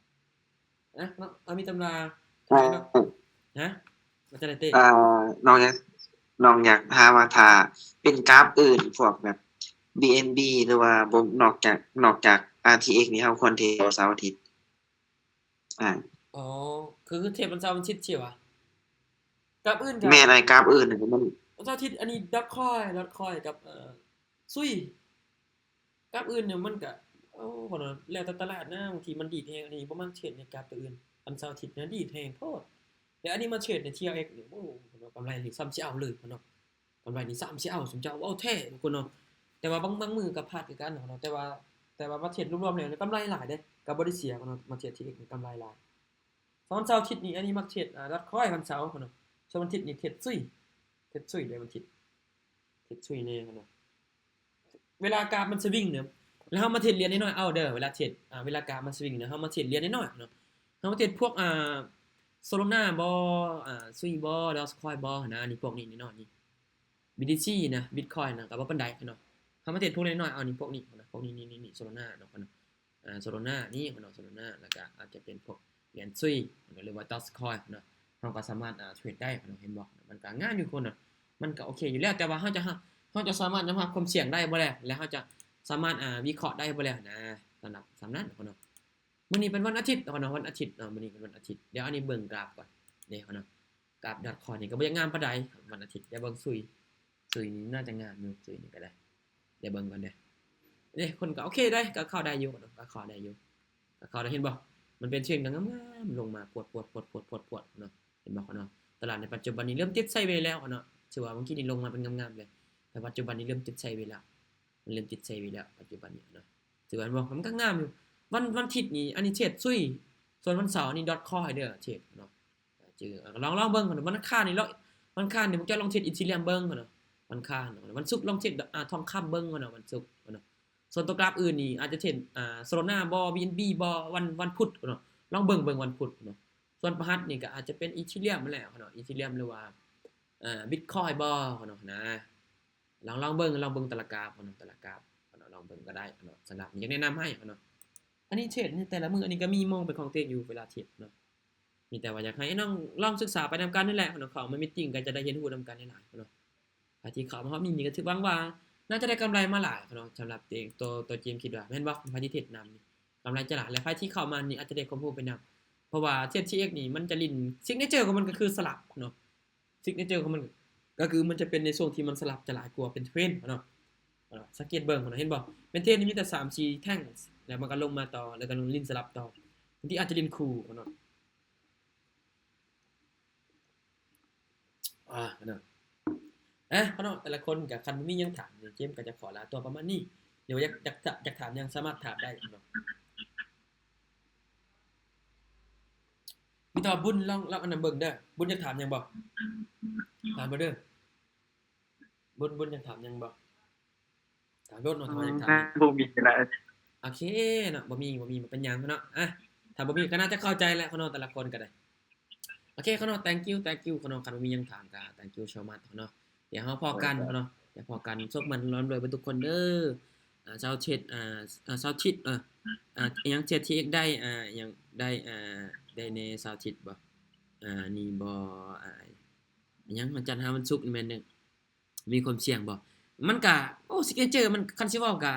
ນະ ເນາະ ເອົາ ມີຕຳລາ ເອີ ເນາະ ຮະ ວ່າຈັ່ງໃດເຕ້? ເອີ ນ້ອງຢາກ ນ້ອງຢາກຖາມວ່າ ຖ້າເປັນກາບອື່ນ ພວກແບບ ບີເອັນບີ ຫຼືວ່າ ບໍ່ ນອກຈາກ ນອກຈາກ ອາ ທີເອັກ ນີ້ ເຮົາຄວນເທຣດເສົາອາທິດ? ອາ ອໍ ຄືເທຣດວັນເສົາວັນອາທິດຊີ້ຫວາ? ກາບອື່ນກະ ແມ່ນ ໄອ້ກາບອື່ນນະ ມັນ ວັນເສົາອາທິດ ອັນນີ້ ດອດຄອຍ ດອດຄອຍ ກັບ ເອີ ຊຸຍ ກາບອື່ນນະ ມັນກະ ໂອ້ ແລ້ວແຕ່ຕະຫຼາດນະ ບາງທີມັນດີດແຮງ ອັນນີ້ບໍ່ມັກເທຣດໃນກາບຕົວອື່ນ ວັນເສົາອາທິດນະ ດີດແຮງໂພດ. ແຕ່ອັນນີ້ມາເທຣດໃນ ທີອາເອັກ ນີ້ ໂອ້ ເນາະ ກຳໄລນີ້ສ່ຳຊິເອົາເລີຍເນາະ ກຳໄລນີ້ສ່ຳຊິເອົາ ສົມເຈົ້າເວົ້າແທ້ທຸກຄົນເນາະ. ແຕ່ວ່າບາງ ບາງມື້ກໍພາດຄືກັນເນາະ ແຕ່ວ່າ ແຕ່ວ່າມາເທຣດລວມໆແລ້ວນີ້ກຳໄລຫຼາຍເດ້ ກໍບໍ່ໄດ້ເສຍເນາະ ມາເທຣດ ທີເອັກ ນີ້ກຳໄລຫຼາຍ. ສ່ວນເສົາອາທິດນີ້ ອັນນີ້ມັກເທຣດ ດອດຄອຍວັນເສົາເນາະ ສ່ວນວັນອາທິດນີ້ເທຣດຊຸຍ ເທຣດຊຸຍເດ້ ວັນອາທິດ ເທຣດຊຸຍແນ່ເນາະ. ເວລາກາບມັນສະວິງເນາະ ແລ້ວເຮົາມາເທຣດຫຼຽນນ້ອຍໆເອົາເດີ ເວລາເທຣດ ອ່າ ເວລາກາບມັນສະວິງເນາະ ເຮົາມາເທຣດຫຼຽນນ້ອຍໆເນາະ ເຮົາມາເທຣດພວກ ອ່າ ໂຊໂລນາບໍ ອ່າ ຊຸຍບໍ ດອດຄອຍບໍນະ ອັນນີ້ພວກນີ້ນ້ອຍໆນີ້ ບີທີຊີນະ ບິດຄອຍນະ ກໍບໍ່ປານໃດເນາະ. ເຮົາມາເທຣດພວກນ້ອຍໆເອົານີ້ ພວກນີ້ເນາະ ພວກນີ້ ນີ້ ນີ້ ນີ້ ໂຊໂລນາເນາະ ອ່າ ໂຊໂລນານີ້ເນາະ ໂຊໂລນາ ແລ້ວກໍອາດຈະເປັນພວກຫຼຽນຊຸຍເນາະ ຫຼືວ່າດອດຄອຍເນາະ ເຮົາກໍສາມາດ ອ່າ ເທຣດໄດ້ເນາະ ເຫັນບໍ່ ມັນກໍງາມຢູ່ຄົນເນາະ ມັນກໍໂອເຄຢູ່ແລ້ວ ແຕ່ວ່າເຮົາຈະ ເຮົາ ເຮົາຈະສາມາດຍອມຮັບຄວາມສ່ຽງໄດ້ບໍ່ແລະ ແລະເຮົາຈະສາມາດ ອ່າ ວິເຄາະໄດ້ບໍ່ແລະນະ ສຳລັບສ່ຳນັ້ນເນາະ. ມື້ນີ້ເປັນວັນອາທິດເນາະ ວັນອາທິດເນາະ ມື້ນີ້ເປັນວັນອາທິດ ດຽວອັນນີ້ເບິ່ງກຣາຟກ່ອນເດ້ເນາະ ກຣາຟດອດຄອຍນີ້ກໍບໍ່ຢາກງາມປານໃດ ວັນອາທິດ ດຽວເບິ່ງຊຸຍ ຊຸຍນີ້ໜ້າຈະງາມຢູ່ ຊຸຍນີ້ກໍໄດ້ ດຽວເບິ່ງກ່ອນເດີ ເດ້ ຄົນກໍໂອເຄໄດ໋ ກໍເຂົ້າໄດ້ຢູ່ເນາະ ກໍເຂົ້າໄດ້ຢູ່ ກໍເຂົ້າໄດ້ ເຫັນບໍ່ ມັນເປັນເທຣນງາມໆ ລົງມາ ປວດໆໆໆໆເນາະ ເຫັນບໍ່ເນາະ. ຕະຫຼາດໃນປັດຈຸບັນນີ້ເລີ່ມຕິດໄຊເວແລ້ວເນາະ ຖືວ່າເມື່ອກີ້ນີ້ລົງມາເປັນງາມໆເລີຍ ແຕ່ປັດຈຸບັນນີ້ເລີ່ມຕິດໄຊເວແລ້ວ ມັນເລີ່ມຕິດໄຊເວແລ້ວ ປັດຈຸບັນນີ້ເນາະ ຖືວ່າ ເຫັນບໍ່ ມັນກໍງາມຢູ່. ວັນ ວັນອາທິດນີ້ ອັນນີ້ເທຣດຊຸຍ ສ່ວນວັນເສົານີ້ດອດຄອຍເດີ ເທຣດເນາະ ຈື່ ລອງ ລອງເບິ່ງເນາະ. ວັນອັງຄານນີ້ລອງ ວັນອັງຄານນີ້ພວກເຈົ້າລອງເທຣດອີເທີຣຽມເບິ່ງເນາະ ວັນອັງຄານເນາະ. ວັນສຸກລອງເທຣດ ອ່າ ທອງຄຳເບິ່ງເນາະ ວັນສຸກເນາະ. ສ່ວນຕົວກຣາຟອື່ນນີ້ອາດຈະເທຣດ ອ່າ ໂຊໂລນາບໍ ບີເອັນບີບໍ ວັນ ວັນພຸດເນາະ ລອງເບິ່ງ ເບິ່ງວັນພຸດເນາະ. ສ່ວນພະຫັດນີ້ກໍອາດຈະເປັນອີເທີຣຽມຫັ້ນແຫຼະເນາະ ອີເທີຣຽມ ຫຼືວ່າ ເອີ ບິດຄອຍບໍເນາະ ນະ ລອງ ລອງເບິ່ງ ລອງເບິ່ງແຕ່ລະກຣາຟເນາະ ແຕ່ລະກຣາຟເນາະ ລອງເບິ່ງກໍໄດ້ເນາະ. ສຳລັບນີ້ຢາກແນະນຳໃຫ້ເນາະ ອັນນີ້ເທຣດໃນແຕ່ລະມື້ ອັນນີ້ກໍມີໂມງເປັນຂອງຕົວເອງຢູ່ເວລາເທຣດເນາະ. ມີແຕ່ວ່າຢາກໃຫ້ນ້ອງລອງສຶກສາໄປນຳກັນນີ້ແຫຼະເນາະ ເຂົ້າມາມີດຕິງກໍຈະໄດ້ຮຽນຮູ້ນຳກັນຫຼາຍໆເນາະ. ໃຜທີ່ເຂົ້າມາຮອບນີ້ກໍຖືຫວັງວ່າໜ້າຈະໄດ້ກຳໄລມາຫຼາຍເນາະ ສຳລັບຕົວເອງ ຕົວ ຕົວເຈມຄິດວ່າ ແມ່ນບໍ່? ໃຜທີ່ເທຣດນຳນີ້ກຳໄລຈະຫຼາຍ ແລະ ໃຜທີ່ເຂົ້າມານີ້ອາດຈະໄດ້ຄວາມຮູ້ໄປນຳ ເພາະວ່າເທຣດ ທີເອັກ ນີ້ມັນຈະຫຼິ້ນ ຊິກເນເຈີຂອງມັນກໍຄືສະຫຼັບເນາະ ຊິກເນເຈີຂອງມັນກໍຄືມັນຈະເປັນໃນຊ່ວງທີ່ມັນສະຫຼັບຈະຫຼາຍກວ່າເປັນເທຣນເນາະ. ເນາະ ສັງເກດເບິ່ງເນາະ ເຫັນບໍ່? ເປັນເທຣນນີ້ມີແຕ່ສາມສີ່ແທ່ງ ແລ້ວມັນກໍລົງມາຕໍ່ ແລ້ວກໍລົງຫຼິ້ນສະຫຼັບຕໍ່ ບາງທີອາດຈະຫຼິ້ນຄູ່ເນາະ. ອ່າ ເນາະ ອ່ະ ເນາະ ແຕ່ລະຄົນກໍຄັນບໍ່ມີຫຍັງຖາມ ເຈມກໍຈະຂໍລາຕົວປະມານນີ້ ຫຼືວ່າຢາກ ຢາກ ຢາກຖາມຫຍັງສາມາດຖາມໄດ້ເນາະ. ມີແຕ່ວ່າບຸນລອງ ລອງອັນນັ້ນເບິ່ງເດີ ບຸນຢາກຖາມຫຍັງບໍ່? ຖາມມາເດີ ບຸນ ບຸນຢາກຖາມຫຍັງບໍ່? ຖາມໂລດເນາະ ຖ້າວ່າຢາກຖາມ ອືມ ບໍ່ມີແລ້ວ ໂອເຄເນາະ ບໍ່ມີ ບໍ່ມີ ບໍ່ເປັນຫຍັງເນາະ. ອ່ະ ຖ້າບໍ່ມີກໍໜ້າຈະເຂົ້າໃຈແຫຼະເນາະ ແຕ່ລະຄົນກໍໄດ້. ໂອເຄເນາະ thank you thank you ເນາະ ຄັນບໍ່ມີຫຍັງຖາມກໍ thank you so much ເນາະ. ດຽວເຮົາພໍ້ກັນເນາະ ດຽວພໍ້ກັນ ໂຊກໝານ ລ່ຳລວຍເບິດທຸກຄົນເດີ. ອ່າ ຊາວເທດ ອ່າ ຊາວທິດ ເອີ ອ່າ ອີຫຍັງ ເທຣດ ທີເອັກ ໄດ້ ອ່າ ອີຫຍັງ ໄດ້ ອ່າ ໄດ້ແນ່ ຊາວທິດບໍ? ອ່າ ນີ້ບໍ? ອ່າ ອີຫຍັງ ວັນຈັນຫາວັນສຸກນີ້ແມ່ນ ມີຄວາມສ່ຽງບໍ່? ມັນກະ ໂອ້ ຊິກເນເຈີມັນ ຄັນຊິເວົ້າກະ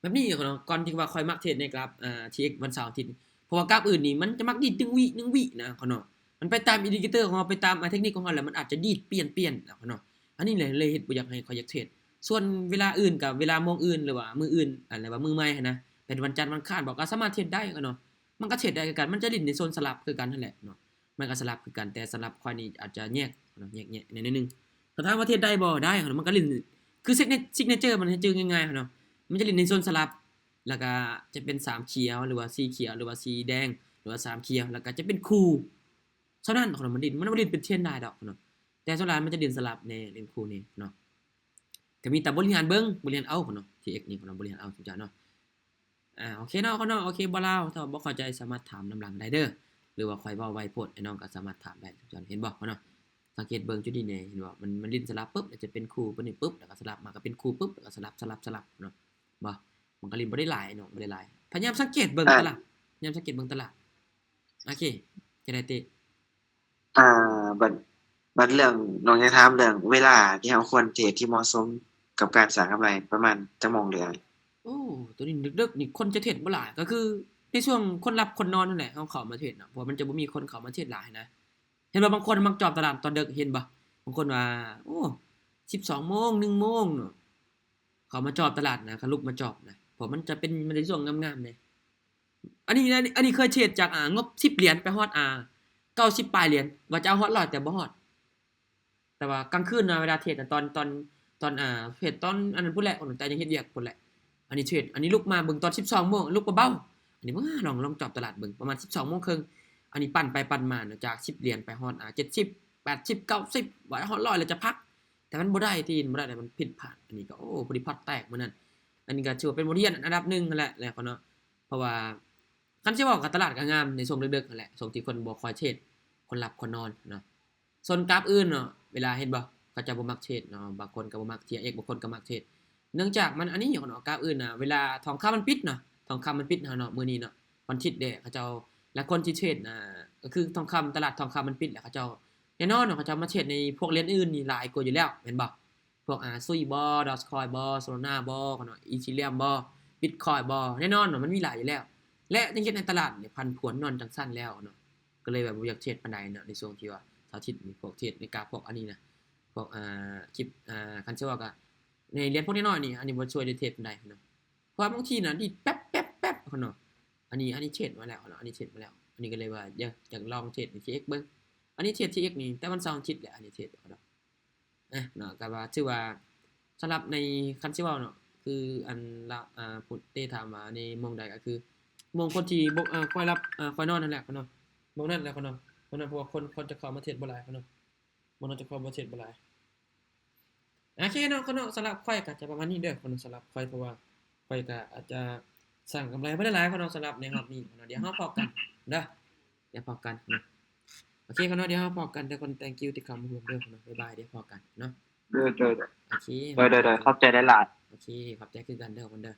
ແບບນີ້ເນາະ ກ່ອນທີ່ວ່າຂ້ອຍມັກເທຣດໃນກຣາຟ ອ່າ ທີເອັກ ວັນເສົາອາທິດ ເພາະວ່າກຣາຟອື່ນນີ້ມັນຈະມັກດີດໜຶ່ງວິ ໜຶ່ງວິນະເນາະ ມັນໄປຕາມອິນດິເຄເຕີຂອງເຮົາ ໄປຕາມເຕັກນິກຂອງເຮົາ ແລ້ວມັນອາດຈະດີດປ່ຽນ ປ່ຽນນະເນາະ. ອັນນີ້ແຫຼະເລີຍເຮັດບໍ່ຢາກໃຫ້ ຂ້ອຍຢາກເທຣດ. ສ່ວນເວລາອື່ນກະ ເວລາໂມງອື່ນ ຫຼືວ່າມື້ອື່ນ ອັນ ຫຼືວ່າມື້ໃໝ່ຫັ້ນນະ ເປັນວັນຈັນ ວັນອັງຄານບໍ ກໍສາມາດເທຣດໄດ້ເນາະ ມັນກໍເທຣດໄດ້ຄືກັນ ມັນຈະຫຼິ້ນໃນໂຊນສະຫຼັບຄືກັນຫັ້ນແຫຼະເນາະ. ມັນກໍສະຫຼັບຄືກັນ ແຕ່ສະຫຼັບຂ້ອຍນີ້ອາດຈະແຍກເນາະ ແຍກ ແຍກແດ່ໜ້ອຍໜຶ່ງ. ຖ້າຖາມວ່າເທຣດໄດ້ບໍ່? ໄດ້ເນາະ ມັນກໍຫຼິ້ນ ຄືຊິກເນ ຊິກເນເຈີມັນໃຫ້ຈື່ງ່າຍໆເນາະ ມັນຈະຫຼິ້ນໃນໂຊນສະຫຼັບ ແລ້ວກໍຈະເປັນສາມຂຽວ ຫຼືວ່າສີ່ຂຽວ ຫຼືວ່າສີ່ແດງ ຫຼືວ່າສາມຂຽວ ແລ້ວກໍຈະເປັນຄູ່ ສ່ຳນັ້ນເນາະ ມັນຫຼິ້ນ ມັນບໍ່ຫຼິ້ນເປັນເທຣນຫຼາຍດອກເນາະ ແຕ່ສ່ວນຫຼາຍມັນຈະຫຼິ້ນສະຫຼັບແດ່ ຫຼິ້ນຄູ່ແດ່ເນາະ. ກໍມີແຕ່ບໍລິຫານເບິ່ງ ບໍລິຫານເອົາເນາະ ທີເອັກ ນີ້ເນາະ ບໍລິຫານເອົາ ເຈົ້າເນາະ. ອ່າ ໂອເຄເນາະ ເນາະ ໂອເຄ ບໍ່ລາວ ຖ້າບໍ່ເຂົ້າໃຈສາມາດຖາມນຳຫຼັງໄດ້ເດີ ຫຼືວ່າຂ້ອຍເວົ້າໄວໂພດ ໄອ້ນ້ອງກໍສາມາດຖາມໄດ້ ເຫັນບໍ່ເນາະ? ສັງເກດເບິ່ງຈຸດນີ້ແດ່ ເຫັນບໍ່? ມັນ ມັນຫຼິ້ນສະຫຼັບປຶບ ແລ້ວຈະເປັນຄູ່ປະນີ້ປຶບ ແລ້ວກໍສະຫຼັບມາ ກໍເປັນຄູ່ປຶບ ແລ້ວກໍສະຫຼັບ ສະຫຼັບ ສະຫຼັບເນາະ ບໍ່? ມັນກໍຫຼິ້ນບໍ່ໄດ້ຫຼາຍເນາະ ບໍ່ໄດ້ຫຼາຍ. ພະຍາຍາມສັງເກດເບິ່ງຕະຫຼາດ ພະຍາຍາມສັງເກດເບິ່ງຕະຫຼາດ. ໂອເຄ ຈະໄດ້ຕິ ອ່າ ບັດ ບັດເລື່ອງ ນ້ອງຢາກຖາມເລື່ອງເວລາທີ່ເຮົາຄວນເທຣດທີ່ເໝາະສົມກັບການສ້າງກຳໄລປະມານຈັກໂມງເດືອນ? ໂອ້ ໂຕນີ້ເລິກໆນີ້ຄົນຈະເທຣດບໍ່ຫຼາຍ ກໍຄືໃນຊ່ວງຄົນຫຼັບຄົນນອນຫັ້ນແຫຼະ ເຮົາເຂົ້າມາເທຣດເນາະ ເພາະວ່າມັນຈະບໍ່ມີຄົນເຂົ້າມາເທຣດຫຼາຍນະ. ເຫັນບໍ່ ບາງຄົນມັກຈອບຕະຫຼາດຕອນເດິກ ເຫັນບໍ່? ບາງຄົນວ່າ ໂອ້ ສິບສອງໂມງ ໜຶ່ງໂມງເນາະ ເຂົາມາຈອບຕະຫຼາດນະ ເຂົາລຸກມາຈອບນະ ເພາະມັນຈະເປັນ ມັນຈະຊ່ວງງາມໆເດ້. ອັນນີ້ ອັນນີ້ ອັນນີ້ເຄີຍເທຣດຈາກ ອ່າ ງົບສິບຫຼຽນໄປຮອດ ອ່າ ເກົ້າສິບປາຍຫຼຽນ ວ່າຈະເອົາຮອດຮ້ອຍ ແຕ່ບໍ່ຮອດ. ແຕ່ວ່າກາງຄືນນະ ເວລາເທຣດນະ ຕອນ ຕອນ ຕອນ ອ່າ ເທຣດຕອນອັນນັ້ນພຸ້ນແຫຼະ ອອກກຳລັງກາຍ ຍັງເຮັດວຽກພຸ້ນແຫຼະ. ອັນນີ້ເທຣດ ອັນນີ້ລຸກມາເບິ່ງຕອນສິບສອງໂມງ ລຸກເບົາໆ ອັນນີ້ເບິ່ງ ລອງ ລອງຈອບຕະຫຼາດເບິ່ງ ປະມານສິບສອງໂມງເຄິ່ງ ອັນນີ້ປັ່ນໄປປັ່ນມາເນາະ ຈາກສິບຫຼຽນໄປຮອດ ອ່າ ເຈັດສິບ ແປດສິບ ເກົ້າສິບ ວ່າຮອດຮ້ອຍແລ້ວຈະພັກ ແຕ່ມັນບໍ່ໄດ້ຕິ ມັນບໍ່ໄດ້ ມັນຜິດພາດ. ອັນນີ້ກໍ ໂອ້ ພໍດີພອດແຕກມື້ນັ້ນ. ອັນນີ້ກໍຖືວ່າເປັນບົດຮຽນອັນດັບໜຶ່ງຫັ້ນແຫຼະ ແລ້ວເນາະ ເພາະວ່າ ຄັນຊິເວົ້າກໍຕະຫຼາດກໍງາມໃນຊ່ວງເລິກໆຫັ້ນແຫຼະ ຊ່ວງທີ່ຄົນບໍ່ຄ່ອຍເທຣດ ຄົນຫຼັບຄົນນອນເນາະ. ສ່ວນກາບອື່ນເນາະ ເວລາເຫັນບໍ່ ເຂົາເຈົ້າບໍ່ມັກເທຣດເນາະ ບາງຄົນກໍບໍ່ມັກ ທີ ເອັກ ບາງຄົນກໍມັກເທຣດ ເນື່ອງຈາກມັນອັນນີ້ເນາະ ກາບອື່ນນະ ເວລາທອງຄຳມັນປິດເນາະ ທອງຄຳມັນປິດເນາະ ມື້ນີ້ເນາະ ວັນທິດເດ້ ເຂົາເຈົ້າ ແລະ ຄົນທີ່ເທຣດນະ ກໍຄືທອງຄຳ ຕະຫຼາດທອງຄຳມັນປິດ ແລ້ວເຂົາເຈົ້າ ແນ່ນອນເນາະ ເຂົາເຈົ້າມາເທຣດໃນພວກຫຼຽນອື່ນນີ້ຫຼາຍກວ່າຢູ່ແລ້ວ ແມ່ນບໍ່? ພວກ ອ່າ ຊຸຍບໍ ດອດຄອຍບໍ ໂຊລານາບໍ ເນາະ ອີເທີຣຽມບໍ ບິດຄອຍບໍ ແນ່ນອນເນາະ ມັນມີຫຼາຍຢູ່ແລ້ວ ແລະ ຍັງເຮັດໃຫ້ຕະຫຼາດນີ້ຜັນຜວນນອນຈັ່ງຊັ້ນແລ້ວເນາະ ກໍເລີຍວ່າບໍ່ຢາກເທຣດປານໃດເນາະ ໃນຊ່ວງທີ່ວ່າເສົາອາທິດນີ້ ພວກເທຣດໃນກາບພວກອັນນີ້ນະ ພວກ ອ່າ ຄຣິບ ອ່າ ຄັນຊິເວົ້າກໍໃນຫຼຽນພວກນ້ອຍໆນີ້ ອັນນີ້ບໍ່ຊ່ວຍໄດ້ເທຣດປານໃດເນາະ ເພາະວ່າບາງທີນະ ດີດແປັບໆໆເນາະ ອັນນີ້ ອັນນີ້ເທຣດມາແລ້ວເນາະ ອັນນີ້ເທຣດມາແລ້ວ ອັນນີ້ກໍເລີຍວ່າຢາກ ຢາກລອງເທຣດໃນ ທີ ເອັກ ເບິ່ງ ອັນນີ້ເທຣດ ທີ ເອັກ ນີ້ ແຕ່ວັນເສົາ ວັນອາທິດແຫຼະ ອັນນີ້ເທຣດເນາະ ອ່ະເນາະ ກໍວ່າຖືວ່າສຳລັບໃນ ຄັນຊິເວົ້າເນາະ ຄືອັນລະ ອ່າ ຜູ້ເຕຖາມວ່າໃນໂມງໃດ ກໍຄືໂມງຄົນທີ່ບໍ່ ເອີ ຄ່ອຍຫຼັບ ເອີ ຄ່ອຍນອນນັ້ນແຫຼະເນາະ ໂມງນັ້ນແຫຼະເນາະ ໂມງນັ້ນ ເພາະວ່າຄົນ ຄົນຈະເຂົ້າມາເທຣດບໍ່ຫຼາຍເນາະ ໂມງນັ້ນຈະເຂົ້າມາເທຣດບໍ່ຫຼາຍ. ໂອເຄເນາະ ເນາະ ສຳລັບຂ້ອຍກໍຈະປະມານນີ້ເດີເນາະ ສຳລັບຂ້ອຍ ເພາະວ່າຂ້ອຍກໍອາດຈະສ້າງກຳໄລບໍ່ໄດ້ຫຼາຍເນາະ ສຳລັບໃນຮອບນີ້ເນາະ ດຽວເຮົາພໍ້ກັນເດີ ດຽວພໍ້ກັນເນາະ ໂອເຄເນາະ ດຽວເຮົາພໍ້ກັນເດີ thank you ທີ່ເຂົ້າມາຮ່ວມເດີເນາະ ບາຍບາຍ ດຽວພໍ້ກັນເນາະ ເດີ ເດີ ໂອເຄ ເດີ ເດີ ເດີ ຂອບໃຈຫຼາຍໆ ໂອເຄ ຂອບໃຈຄືກັນເດີ ເດີ.